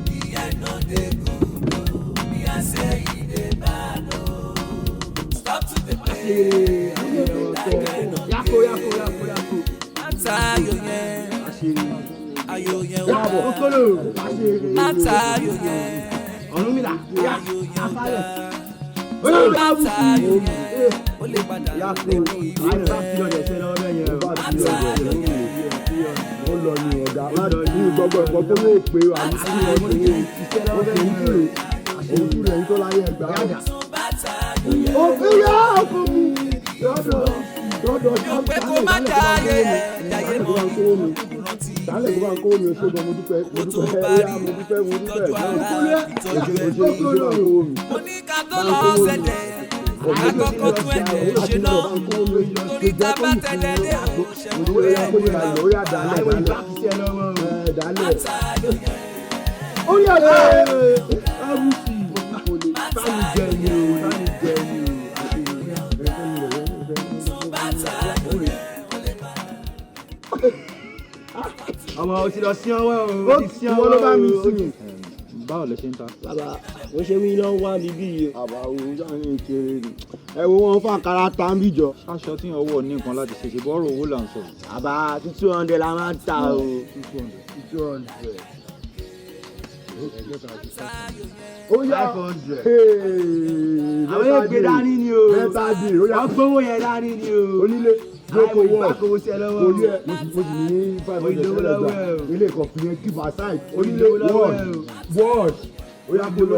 The end no dey good o. Me I say e dey bad o. Stop to dey play that kind of Yako, yako, yako, yako. Mata ayò yẹn, ayò yẹn ò Yàbọ̀, dáa. Okolo. Mata ayò yẹn, Ọ̀rúnmìlà, yá, ayò yẹn ò afálẹ̀. dáa. Mata ayò yẹn, ó lè padà Yako, lẹ́nu ìwé àìsàn rẹ̀. kí ọ̀dẹ̀ ṣe lọ́wọ́ bẹ́ẹ̀ yẹn. Mata ayò yẹn. Ó lọ ní ọ̀gá ní gbogbo ẹ̀kọ́ tó wọ́n pé àmì tí wọ́n tó wọ́n ó fi ń túre òun túre ẹ̀yìn tó láyé ẹgbàá. Òfin yá ọkọ mi lọ́dọ̀ lọ́dọ̀. Mi ò pé kó má jáyé ẹ̀ jáyé mọ́ mi. Dálẹ̀ kó bá ń kó mi, oṣù gan, mo dúpẹ́, mo dúpẹ́, ó yá, mo dúpẹ́, mo dúpẹ́. Oṣù, oṣù, oṣù, bá ń kó mi. Mo ní ká tó lọ sẹ́dẹ̀, àkọ́kọ́ tún ẹ̀dẹ̀ ṣe náà. Torí tá a bá tẹ̀lé dé o, ṣe mọ̀ Ó pé yá, kó yá lọ, ó yá, dálẹ̀, dálẹ̀, dálẹ̀. Ó yà lọ. Abusi. Báyìí jẹ ni o, báyìí jẹ ni o. Ọmọ o ti lọ sí ọwọ́ o. Ó ti sí ìwọ ló bá mi o. sìn. Báwo lẹ ṣe ń ta? Bàbá, bó ṣe wí ló ń wá bíbí yìí o. Àbá wo sáà ní ìkéré ni. Ẹ wo wọn fún àkàrà tá ń bíjọ. Aṣọ tí yẹn wọ̀ ní nǹkan láti ṣe, ṣe bọ́rọ̀ owó là ń sọ. Bàbá, 200 la máa ń ta o. 200, 200. Ó yá. 500. Hey, Àwọn yóò gbé dání ni o. Mẹ́ta dì, ó yá. Wọ́n gbówó yẹn dání ni o. Onílé. Jókòó wọ̀. Ìgbàkowó sí ẹ lọ́wọ́. Kò yẹ mo sì ní 500 tẹ́lẹ̀ gbà. Ilé ìkọ̀fin yẹn keep aside. Onílé word word. Ó yá kó lọ.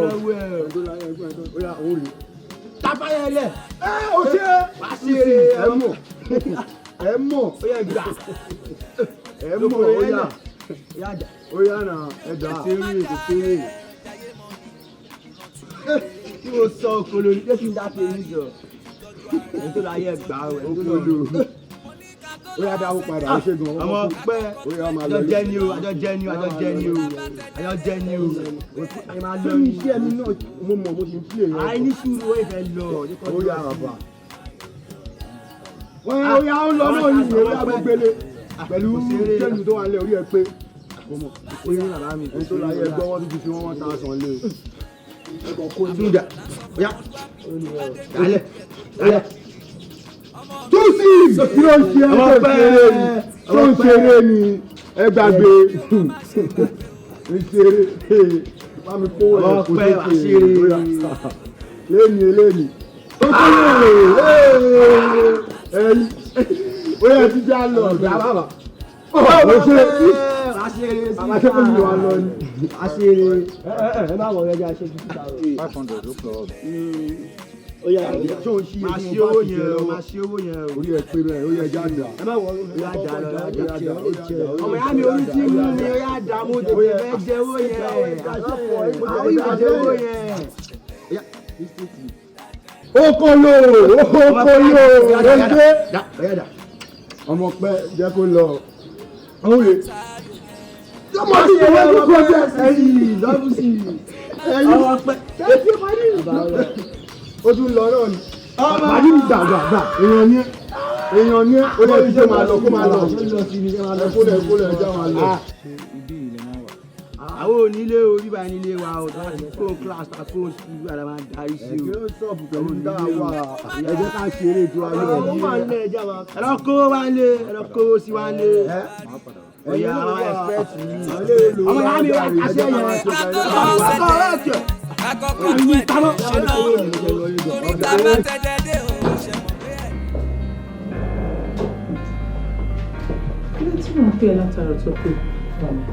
Ó yá òun rè. Tábáyẹlẹ. Ẹ o ṣe. Wá sí eré. Ẹ mọ̀. Ẹ mọ̀. Ó yẹ gbà. Ẹ mọ̀ ó yá. Ó yá nà ẹ dà. Kò sí kò sí. Tí mo sọ okolo ní jẹ́ kí n dá tèmi jọ. Ẹni tó láyé gbà ó. Ẹni tó lọ. Ó yá dáwó padà ó ṣe gan. Ọmọ pẹ́ àjọ jẹ́ ni o àjọ jẹ́ ni o àjọ jẹ́ ni o àjọ jẹ́ ni o. Sórí iṣẹ́ mi náà mo mọ̀ mo sì ń pè é. Àìní sùúrù ó ìfẹ́ lọ. Ó yá bàbá. Wọ́n ó yá ó lọ náà yìí ó yá gbégbélé pẹ̀lú jẹ́nu tó wà nílẹ̀ orí ẹ pé. Ẹni tó láyé gbọ́ wọ́n tún ti fi wọ́n 1000 lé o. Túndà ó yá dálẹ̀ dálẹ̀. Túsì kí ló ń ṣe ẹ́ tó ń ṣeré ni ẹ gbàgbé ń ṣeré bá mi kó ẹ̀ kó tó ṣe léni léni ó kéré ẹyin ó yẹ ti já lọ ọ̀dà bàbá ó ṣe bàbá ṣe fún mi wà lọ ni. Àṣírí ẹ má wọ ẹja ṣe ju 2000. 500 ló pọ̀ ọ́. Ó yá ṣé o ṣí máa ṣe owó yẹn o máa ṣe owó yẹn o. Orí ẹ pé bẹ́ẹ̀ ó yẹ já dà. Ẹ má wọ ó yá dà lọ ó yá dà ọmọ ìyá mi orí tí mú mi ó yá dà mo tètè fẹ́ jẹ owó yẹn. Àwọn ìwà jẹ owó yẹn. Okolo okolo oge. Ọmọ pẹ́ jẹ́ kó lọ. Oye. Ọmọ tí mo wá kókó jẹ ẹyìn lọ́bùsì ẹyìn. Ọmọ pẹ́. Ó tún lọ náà ni. Màdí mi gbà gbà gbà èèyàn ní èèyàn ní ó lè fi máa lọ kó máa lọ. Kólẹ̀ kólẹ̀ ẹja máa lọ. Àwọn onílé o bíbá nílé wa o tó class ta kó school bí ara máa darí sí o. Ẹ̀kí ó sọ̀bù pẹ̀lú dáa wà ẹ jẹ́ ká ṣeré ètò ayé ẹ̀. Ẹ lọ kówó wá lé ẹ lọ kówó sí wá lé. Oya àwọn expert yìí. Ọmọ ìyá mi wá kásẹ̀ yẹn. Akọ́kọ́ ẹ̀ ṣe náà torí tá a bá tẹ́jẹ́ dé o ṣe mọ̀ pé ẹ̀. Kí ló tí mò ń pè ẹ́ látàrọ̀ tó pé fún mi?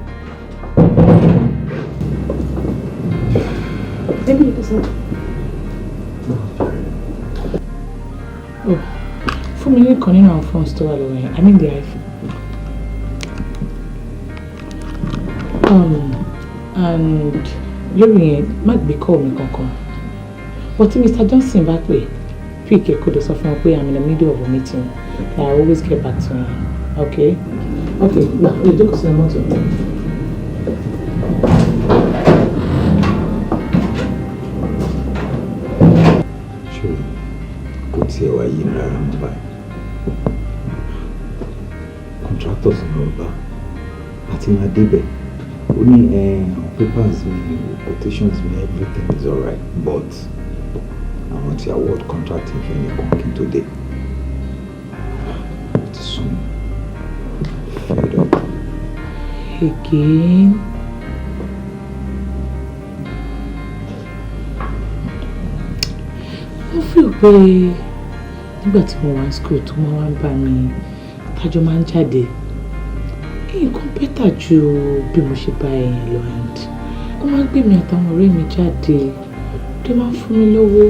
Maybe it isn't. Oh, fún mi ní kan nínú àwọn phones tó wà lọ́wọ́ yẹn. I mean the iPhone. And lórí yẹn má gbé call mi kankan. But tí Mr. Johnson bá pè, pick ẹ̀ kó lè sọ fún wọn pé I'm in the middle of a meeting. I always get back to him. Okay? Okay, gbà ó lè jókòó sínú mọ́tò. Ṣé kò tiẹ̀ wá yí mi rárá mọ́ báyìí? Contractors ló ń bá àti máa débẹ̀. Ó ní àwọn papers mi, quotations mi, everything is alright, but àwọn ti award contract fẹ́ nìkan kí n tó dé. Ó ti sún mi. Fed up. Again? Mo feel pé nígbà tí mo wà ní school tó máa ń bá mi tájọ máa ń jáde nǹkan better ju bí mo ṣe bá ẹ̀yìn lọ and ó máa ń gbé mi àtàwọn ọ̀rẹ́ mi jáde tó máa ń fún mi lówó.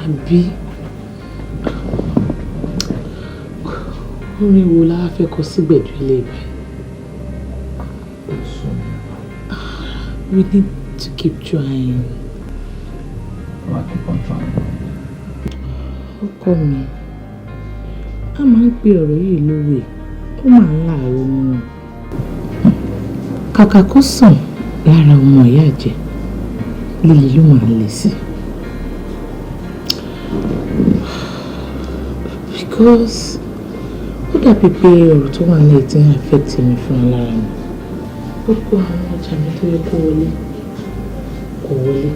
Àbí orin wo la fẹ́ kọ sí gbẹ̀du ilé ibẹ̀? We need to keep trying. I'll keep on trying. Ọkọ mi, a máa ń pe ọ̀rọ̀ yìí lówe. Ó máa ń láàárọ̀ nínú. Kàkà kó sàn lára ọmọ ìyá àjẹ́, líle ló máa ń le sí. Because ó dàbí pé ọ̀rọ̀ tó wà nílẹ̀ tí ń affect mi fúnra lára mi. Gbogbo àwọn ọjà mi tó yẹ kó wọlé kò wọlé.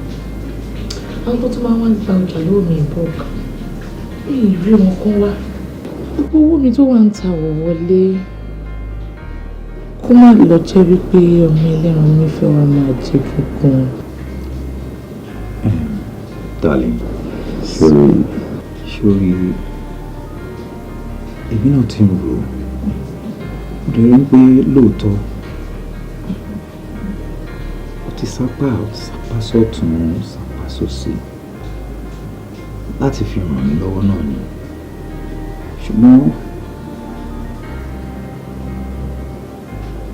Àwọn tó tún máa wá gba ọjà lọ́wọ́ mi in bulk, mi ì rí wọn kán wá. Gbogbo owó mi tó wà ń ta ò wọlé. Kó má lọ jẹ́ wípé ọmọ ẹlẹ́ran mi fẹ́ wá máa jẹ gbogbo. Darling, sorry, sorry, èmi náà ti ń rò ó. Mo dẹ̀ rí pé lóòótọ́, ó ti sápá, ó ti sápá sọ́tún, sápá sósì láti fi ràn mí lọ́wọ́ náà ni. Ṣùgbọ́n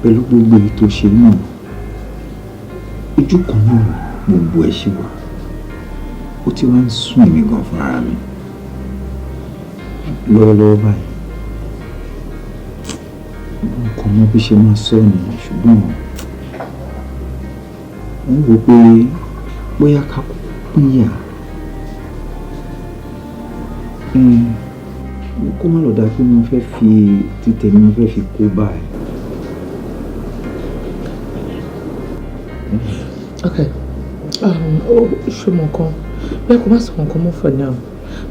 pẹ̀lú gbogbo èyí tó ṣe náà, ojú kan náà gbogbo ẹ̀ ṣì wà. Ó ti wá ń sún èmi gan fúnra mi. Lọ́wọ́lọ́wọ́ báyìí, n kò mọ bí ṣe máa sọ ni, ṣùgbọ́n mo ń wò pé bóyá ká pínyà. Kó má lọ dà pé mo fẹ́ fi títẹ̀ mi, mo fẹ́ fi kó báyìí. Okay. Ó ṣùmọ̀ kan. Bẹ́ẹ̀ kó má sọ nǹkan mọ́ for now.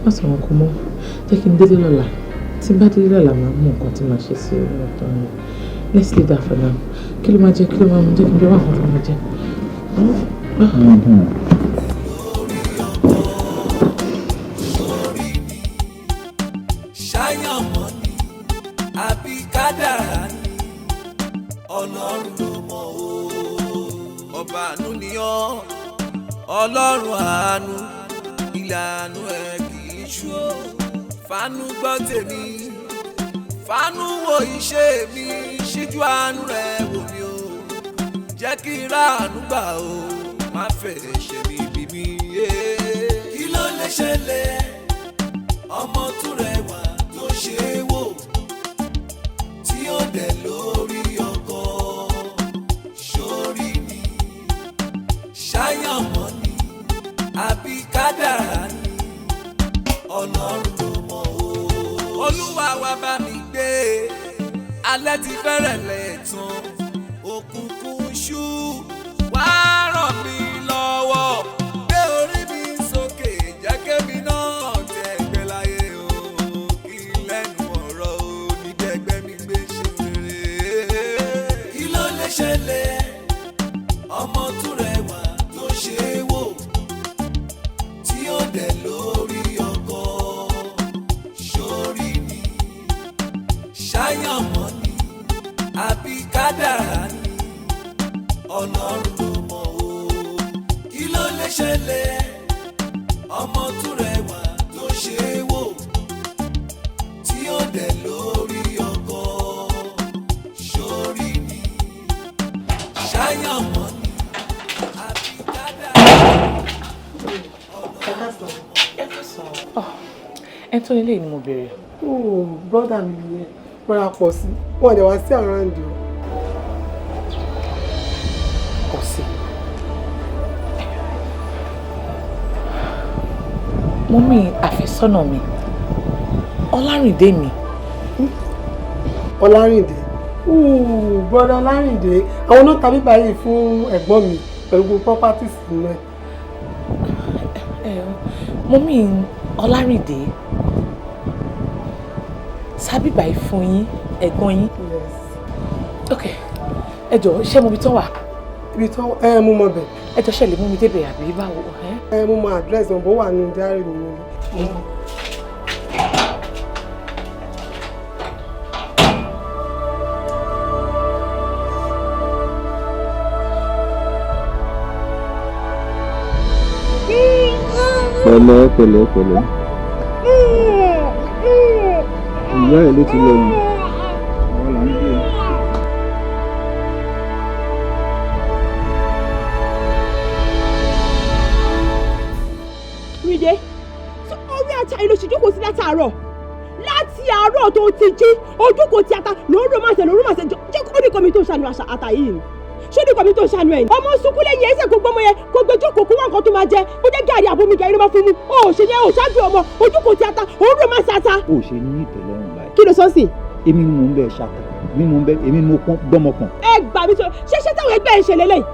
Má sọ nǹkan mọ́. Jẹ́ kí n délé lọ́la. Tí n bá délé lọ́la, màá mú nǹkan tí màá ṣe sí ọ̀rọ̀ tó ń lọ. Let's leave that for now. Kí ló máa jẹ? Kí ló máa mú? Jẹ́ kí n bí wá nǹkan tó máa jẹ. Ṣáyànmọ́ ni àbí kádàrá ni, Ọlọ́run ló mọ̀ o. Ọba àánú ni ọ́, Ọlọ́run àánú, ìlànà ẹ̀ kì í ṣú o. Fánú gbọ́ tèmi, fánú wo iṣẹ́ mi, ṣíjú àánú rẹ̀ wò mí o. Jẹ́ kí n ráàánú gbà o, má fẹ́ ṣe mí bí mi. Kí ló lè ṣẹlẹ̀? Ọmọ tó rẹwà tó ṣe é wò, tí ó dẹ̀ lórí ọkọ, sórí ni, ṣáyànmọ́ ni àbí kádàrá ni, Ọlọ́run ló mọ̀ o. Olúwa wa bá mi gbé, alẹ́ ti fẹ́rẹ̀ lẹ̀ tán, òkùnkùn ṣú, wá ràn mí lọ́wọ́, gbé orí mi sókè, jẹ́ kémi náà tẹ̀gbẹ́ láyé o, kí lẹ́nu ọ̀rọ̀ o, níbi ẹgbẹ́ mi gbé ṣe rere. Kí ló lè ṣẹlẹ̀? Ọmọ tó rẹwà tó ṣe é wò, tí ó dẹ̀ lórí ọkọ, sórí ni, ṣáyànmọ́ ni àbí kádàrá ni, Ọlọ́run ló mọ̀ o. Kí ló lè ṣẹlẹ̀? Ọmọ tó rẹwà tó ṣe é wò, tí ó dẹ̀ lórí ọkọ, sórí ni, ṣáyànmọ́ ni àbí kádàrá ni. Ẹ tó nílé ni mo béèrè. Oh, brother mi nìyẹn, brother pọ̀ sí. Wọ́n dẹ̀ wá sí around o. Pọ̀ sí. Mummy àfẹ́sọ́nà mi, Ọlárìndé mi. Ọlárìndé. Oh, brother Ọlárìndé. Àwọn náà tàbí báyìí fún ẹ̀gbọ́n mi pẹ̀lú gbogbo properties náà. Mummy Ọlárìndé sábì báyìí fún yín, ẹ̀gbọ́n yín. Yes. Ok, ẹ jọ̀ọ́, ṣé mo ibi tán wà? Ibi tán ẹ mú mọ bẹ̀. Ẹ jọ̀ọ́, ṣe lè mú mi débẹ̀ àbí báwo? Ẹ mú mọ àdírẹ́sì wọn bó wà nínú diary mi nílé. Pẹ̀lẹ́, pẹ̀lẹ́, pẹ̀lẹ́. Ìyá ẹ ló ti lọ yìí. Àwa là ń gbé e. Rídé, orí àtàrí ló ṣe jókòó sí látàárọ̀. Láti àárọ̀ Látàárọ̀ tó ti jí ojú kò ti ata lóru máa ṣe lóru máa ṣe jẹ́ kó ní kọ́mi tó ṣàánú àṣà ata yìí ni. Ṣé ní kọ́mi tó ṣàánú ẹ̀ ni? Ọmọ sunkún lẹ́yìn ẹsẹ̀ kó gbọ́mọ yẹn kó gbẹjọ́ kó kó wá nǹkan tó máa jẹ bó jẹ́ gàrí àbomi gàrí ló máa fún mu. O ò ṣe yẹn o ṣáájú ọmọ ojú kò ti ata òru máa ṣe ata. O ṣe ní ìtẹ́lọ́rùn báyìí. Kí ló sọ sí? Èmi ni mò ń bẹ ṣàtà, èmi ni mò ń bẹ, èmi ni mo pọ́n gbọ́mọ pọ̀n. Ẹ gbà mí sọ, ṣé ṣé táwọn ẹgbẹ́ ẹ̀ ń ṣe lélẹ́yìí?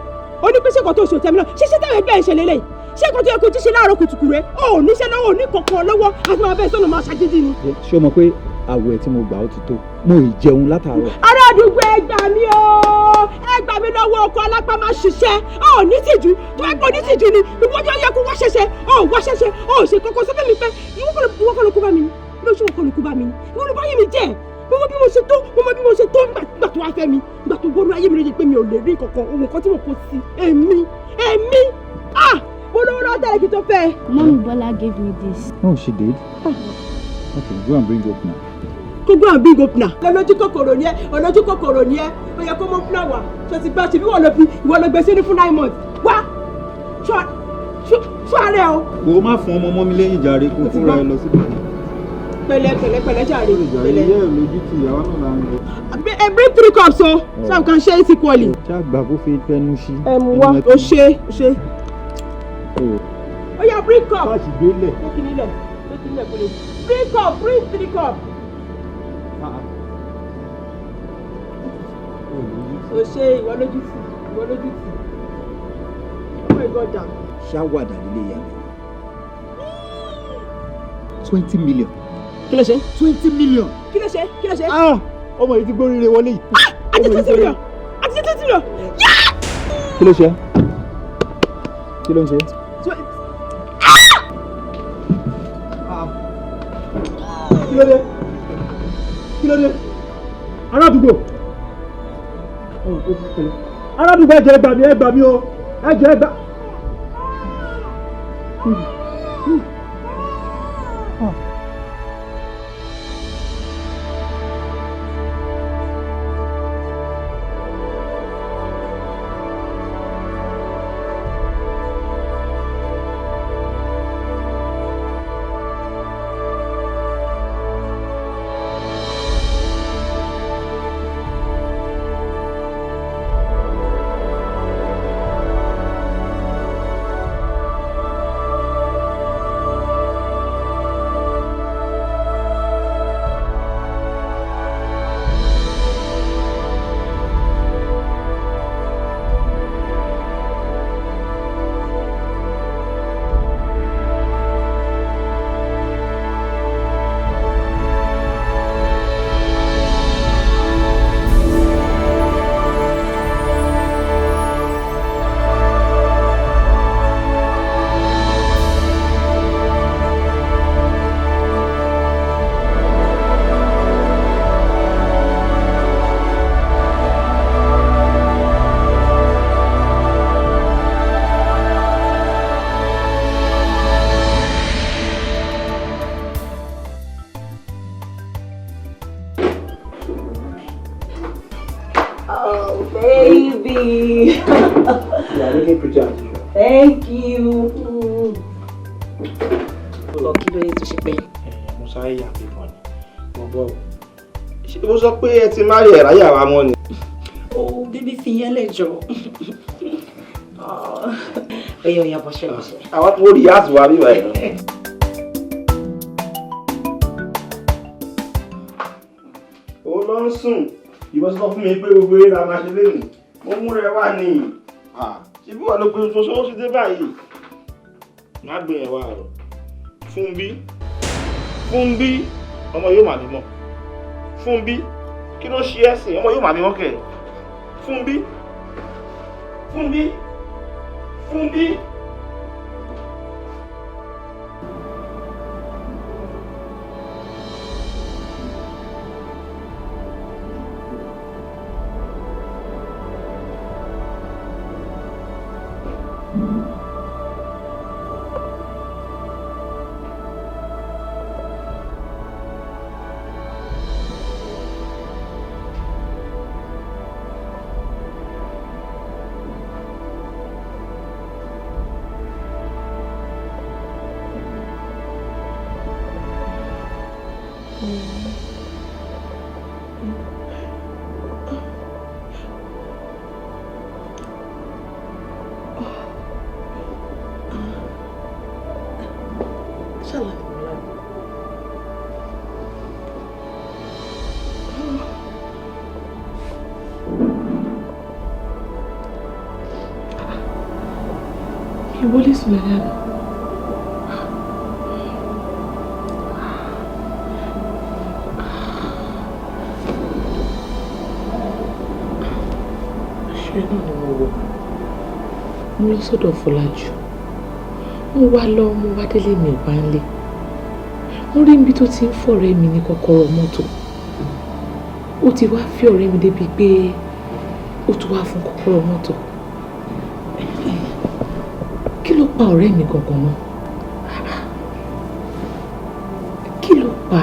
Onípèsè kan tó ṣò tẹ́mi náà, ṣé ṣé táwọn ẹgbẹ́ ẹ̀ ń ṣe lélẹ́yìí? Ṣé nǹkan tó yẹ kó jíṣe láàárọ̀ kùtùkù rẹ? O ò níṣẹ́ lọ́wọ́, ò ní kankan lọ́wọ́, àti máa bẹ́ẹ̀ sọ́nà máa ṣàgídí ni. Ṣé o mọ̀ pé àwẹ̀ tí mo gbà ó ti tó? Mo ì jẹun látàárọ̀. Ará àdúgbò ẹ gbà mí o, ẹ gbà mí lọ́wọ́ ọkọ alápá máa ṣiṣẹ́. O ò ní tìjú, tó bá pọ̀ ní tìjú ni, ìwọ yóò yẹ kó wá ṣẹṣẹ, o ò wá ṣẹṣẹ, o ò ṣe kókó sọ́fẹ́ mi pé ìwọ kọ́ ló kó bá mi ni, lóṣù kọ́ ló kó bá mi ni, ìwọ ló bá yé mi jẹ́. Mo mọ bí mo ṣe tó, mo mọ bí mo ṣe tó nígbà tó wá fẹ́ mi, nígbà tó wọnú ayé mi ló jẹ́ pé mi ò lè rí kankan, ohun kan tí mo kó sí, èmi, èmi, ah, mo lówó lọ́wọ́ tẹ́lẹ̀ kí n tó fẹ́. Mommy Bola gave me this. Oh, she did? Okay, go and bring opener. Kó go and bring opener. Olójú kòkòrò ni ẹ́, olójú kòkòrò ni ẹ́, ó yẹ kó mọ opener wá, ṣe ti gbọ́, ṣe bí wọ́n lọ fi ìwọ lọ gbé sínú fún 9 months. Wá, ṣọ́ ara ẹ o. Wo má fún ọmọ mọ́ mi lẹ́yìn jàre kó fúnra ẹ lọ síbi. Pẹ̀lẹ́ pẹ̀lẹ́ pẹ̀lẹ́ jàre pẹ̀lẹ́. Ìyá ẹ̀ lójú ti ìyàwó náà là ń lọ. Ẹ bring three cups o, so we can share it equally. Ṣé àgbà kó fi pẹnu sí? Ẹ mú wá, o ṣe, o ṣe. Ó yá bring cup. Báàsì gbélé. Gbé kìíní lẹ̀, gbé kìíní lẹ̀ kó lè. Bring cup, bring three cup. O ṣe ìwọ lójú tì, ìwọ lójú tì. Ọmọ ìgọjà. Ṣáwàdà lílé ìyá mi. 20 million. Kí ló ṣe? 20 million. Kí ló ṣe? Kí ló ṣe? Ah! Ọmọ yìí ti gbóríire wọlé yìí. Àti 20 million! Àti 20 million! Yá! Kí ló ṣe? Kí ló ń ṣe? Kí ló dé? Kí ló dé? Aládùúgbò. Aládùúgbò ẹ jọ̀ọ́ ẹ gbà mí, ẹ gbà mí o. Ẹ jọ̀ọ́ ẹ gbà. Oh, baby. You are looking pretty as usual. Thank you. Lọ kí ló dé tó ṣe pé? Mo sáré yà pé kan ni mo gbọ́ o. Ṣé mo sọ pé ẹ ti má rí ẹ̀ráyà wa mọ́ ni? Oh, baby fi yẹn lẹ̀ jọ. Oya oya bọ̀ṣẹ̀ bọ̀ṣẹ̀. Àwọn tó rí yáàtì wa bíbá ẹ̀ náà. Ó lọ ń sùn, ìwọ sọ fún mi pé gbogbo eré la máa ṣe lénìí. Mo mú rẹ wá ní. Ṣé bí wà ló pe oṣù oṣù dé báyìí? Má gbé yẹn wá o. Fún bí, fún bí, ọmọ yóò mà bímọ. Fún bí, kí ló ṣe ẹ́ sìn? Ọmọ yóò mà bímọ kẹ̀. Fún bí, fún bí, fún bí. Wọlé sùn lálẹ́ àná. Aṣọ ẹ̀ náà ni mo wọ̀. Mo lọ sọ́dọ̀ Fọlájú. Mo wá lọ, mo wá délé mi ò bá ń lé. Mo rí ibi tó ti ń fọ̀rẹ́ mi ní kọ́kọ́rọ́ mọ́tò. Ó ti wá fi ọ̀rẹ́ mi débi pé ó tún wá fún kọ́kọ́rọ́ mọ́tò. Kí ló pa ọ̀rẹ́ mi gangan náà? Kí ló pa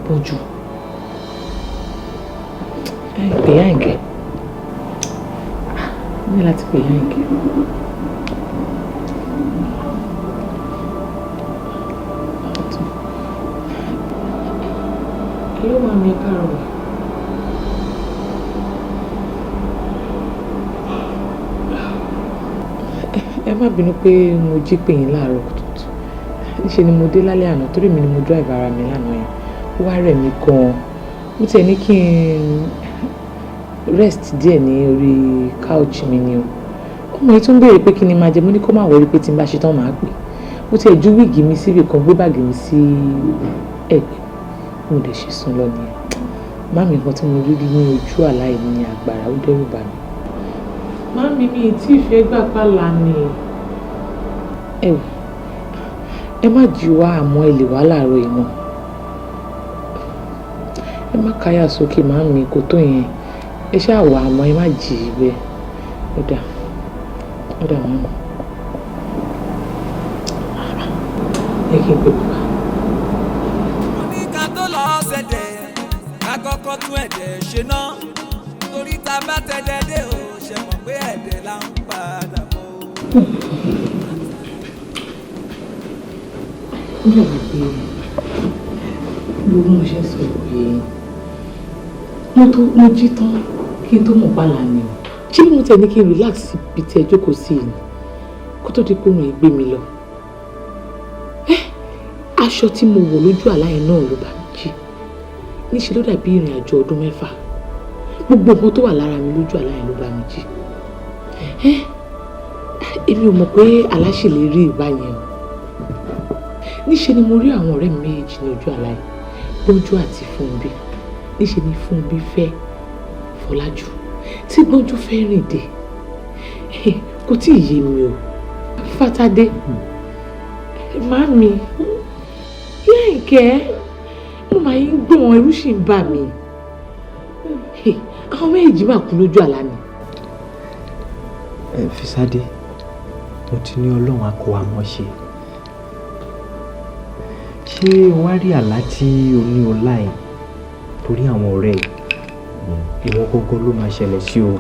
Bọ́jú? Ẹ pè Àyìnkẹ́. Ní láti pè Àyìnkẹ́. Hello, màmí, ẹ káàárọ̀. Ẹ má bínú pé mo jí pè yín láàárọ̀ kùtùkùtù. Níṣe ni mo dé lálẹ́ àná torí mi ni mo drive ara mi lánàá yẹn. Ó wá rẹ̀ mí gan-an. Mo tiẹ̀ ní kí n rest díẹ̀ ní orí couch mi ni o. Ọmọ yìí tún béèrè pé kí ni máa jẹ, mo ní kó má wọrí pé tí n bá ṣe tán màá pè. Mo tiẹ̀ ju wíìgì mi síbì kan, gbé báàgì mi sí ẹ̀gbẹ́. Mo lè ṣe sùn lọ nìyẹn. Màmí, nǹkan tí mo rí ní ojú àlá yìí ní agbára, ó dẹ́rù bà mí. Màmí, mi ì tí ì fẹ́ gbà pàlà ni. Ẹ wò, ẹ má jí wá àmọ́ ẹ lè wá láàárọ̀ yìí náà. Ẹ má káyà sókè màmí, kò tó yẹn. Ẹ ṣáà wá àmọ́ ẹ má jí bẹ́ẹ̀. Ó dà, ó dà màmí. Ẹ kí n pè bàbá. Ká tó lọ ṣẹ̀dẹ̀, ká kọ́kọ́ tún ẹ̀dẹ̀ ṣe ná. Torí ta bá tẹ̀dẹ̀ dé o, ṣe mọ̀ pé ẹ̀dẹ̀ là ń padà bọ̀. Ó dàbí pé gbogbo mo ṣe ń sọ pé mo jí tán kí n tó mọ̀ pàlà ni o. Ṣé bí mo tẹ̀ ní kí n relax ibi tí ẹ jókòó sí yìí kó tó di pé òun gbé mi lọ? Aṣọ tí mo wọ̀ lójú àlá yẹn náà ló bá mi jí. Níṣe ló dàbí ìrìn àjò ọdún 6. Gbogbo nǹkan tó wà lára mi lójú àlá yẹn ló bá mi jí. Èmi ò mọ̀ pé àlá ṣì lè rí ìbá yẹn o. Níṣe ni mo rí àwọn ọ̀rẹ́ mi méjì ní ojú àlá yẹn, Gbọ́njú àti Fúnbí. Níṣe ni Fúnbí fẹ́ Fọlájú, tí Gbọ́njú fẹ́ rìn dé. Kò tí ì yé mi o. Fátádé, màmí, Yáǹkẹ́, mo máa ń gbọ́n, ẹrú sì ń bà mí. Àwọn méjì máa kú lójú àlá ni. Ẹ Fisade, mo ti ní Ọlọ́run á kọ́ wa mọ̀ ṣe. Ṣé o wá rí àlá tí o ní o láì torí àwọn ọ̀rẹ́ ẹ̀? Ìwọ gógó ló máa ṣẹlẹ̀ sí o.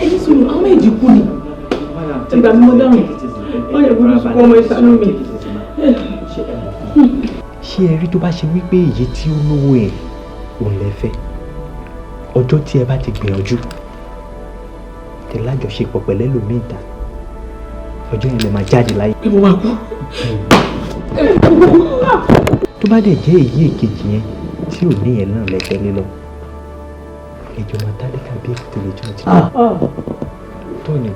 Ẹ ní sùúrù, àwọn méjì kú ni. Ìgbà mi mo dáhùn. Ó yẹ kó ní sùkú ọmọ ìṣàánú mi. Ṣé ẹ rí tó bá ṣe wípé èyí tí ó lówó ẹ̀ òun lẹ fẹ́? Ọjọ́ tí ẹ bá ti gbìyànjú tẹ lájọṣepọ̀ pẹ̀lú ẹlòmíì ta, ọjọ́ yẹn lè máa jáde láyé. Pé mo máa kú. Tó bá dẹ̀ jẹ́ èyí èkejì yẹn tí ò ní yẹn náà lẹ tẹ́lẹ̀ lọ, ẹjọ́ máa tálíkà bí èkúté lè jọ ti tó ni.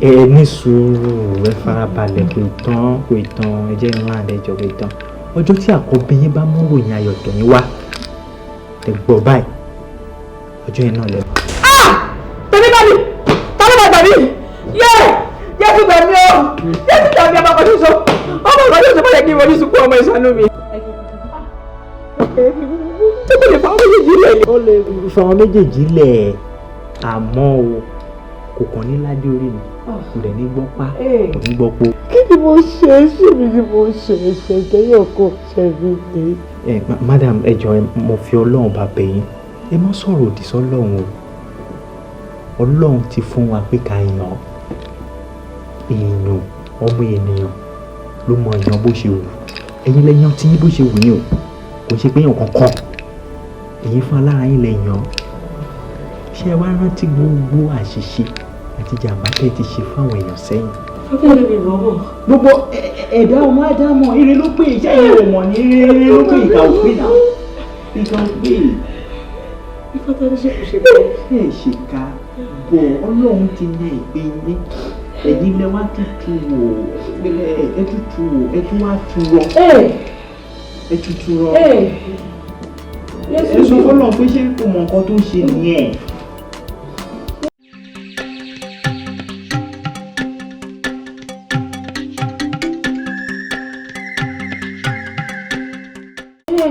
Ẹ ní sùúrù, ẹ farabalẹ̀, kò ì tán, kò ì tán, ẹ jẹ́ ńlá àdẹ́jọ́ kò ì tán. Ọjọ́ tí àkọ́bí yín bá mú ròyìn ayọ̀ tọ̀ yín wá, ẹ gbọ́ báyìí, ọjọ́ yẹn náà lẹ. Tẹ̀mí bá mi, ta ló máa gbà mí? Yé! Jésù gbà mí o! Jésù gbà mí, ọmọ kan ṣoṣo! Ọmọ kan ṣoṣo má jẹ́ kí n fojú sunkún ọmọ ìṣàánú mi. Ṣé kò lè fa ọmọ méjèèjì lẹ̀ ni? Ó lè fa ọmọ méjèèjì lẹ̀, àmọ́ o kò kàn ní ládé orí mi, kò dẹ̀ ní gbọ́ pa, kò ní gbọ́ po. Kí ni mo ṣe? Ṣé mi ni mo ṣe ẹ̀ṣẹ̀ tẹ́yọ̀ kò ṣe mí ni? Ẹ madam, ẹ jọ̀ọ́, mo fi Ọlọ́run bá bẹ̀ yín, ẹ má sọ̀rọ̀ òdì sọ́lọ́run o. Ọlọ́run ti fún wa pé ká yan èèyàn, ọmọ ènìyàn ló mọ èèyàn bó ṣe wù. Ẹ̀yin lẹ yan tí yín bó ṣe wù yín o, kò ṣe pé èèyàn kankan. Ẹ̀yin fún alára yín lẹ yan. Ṣé ẹ wá rántí gbogbo àṣìṣe àti jàǹbá tẹ́ ẹ ti ṣe fún àwọn èèyàn sẹ́yìn? Gbogbo ẹ̀dá ọmọ Ádámọ̀, ire ló pé, iṣẹ́ yẹn ò mọ̀ ní ire ló pé, ìkà ò pé náà. Ìkà ò pé. Ifátádé, ṣe kò ṣe bẹ́ẹ̀? Ẹ ṣèkà bọ̀, Ọlọ́run ti yan ìpín yín. Ẹ̀yin lẹ wá tútù wò, ẹ tútù wò, ẹ tún wá tu rọ. Ẹ tútù rọ. Ẹ sọ fọlọ́n pé ṣé kò mọ nǹkan tó ń ṣe nìyẹn.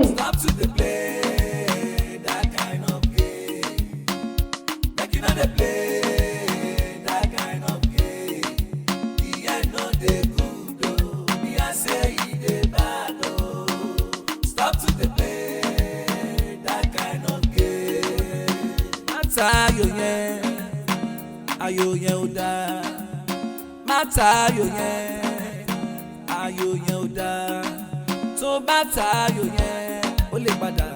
Stop to dey play that kind of game. Make you no dey play that kind of game. The end no dey good o. Me I say e dey bad o. Stop to dey play that kind of game. Má ta ayò yẹn, ayò yẹn ò dáa. Má ta ayò yẹn, ayò yẹn ò dáa. Tó bá ta ayò yẹn, ó lè padà.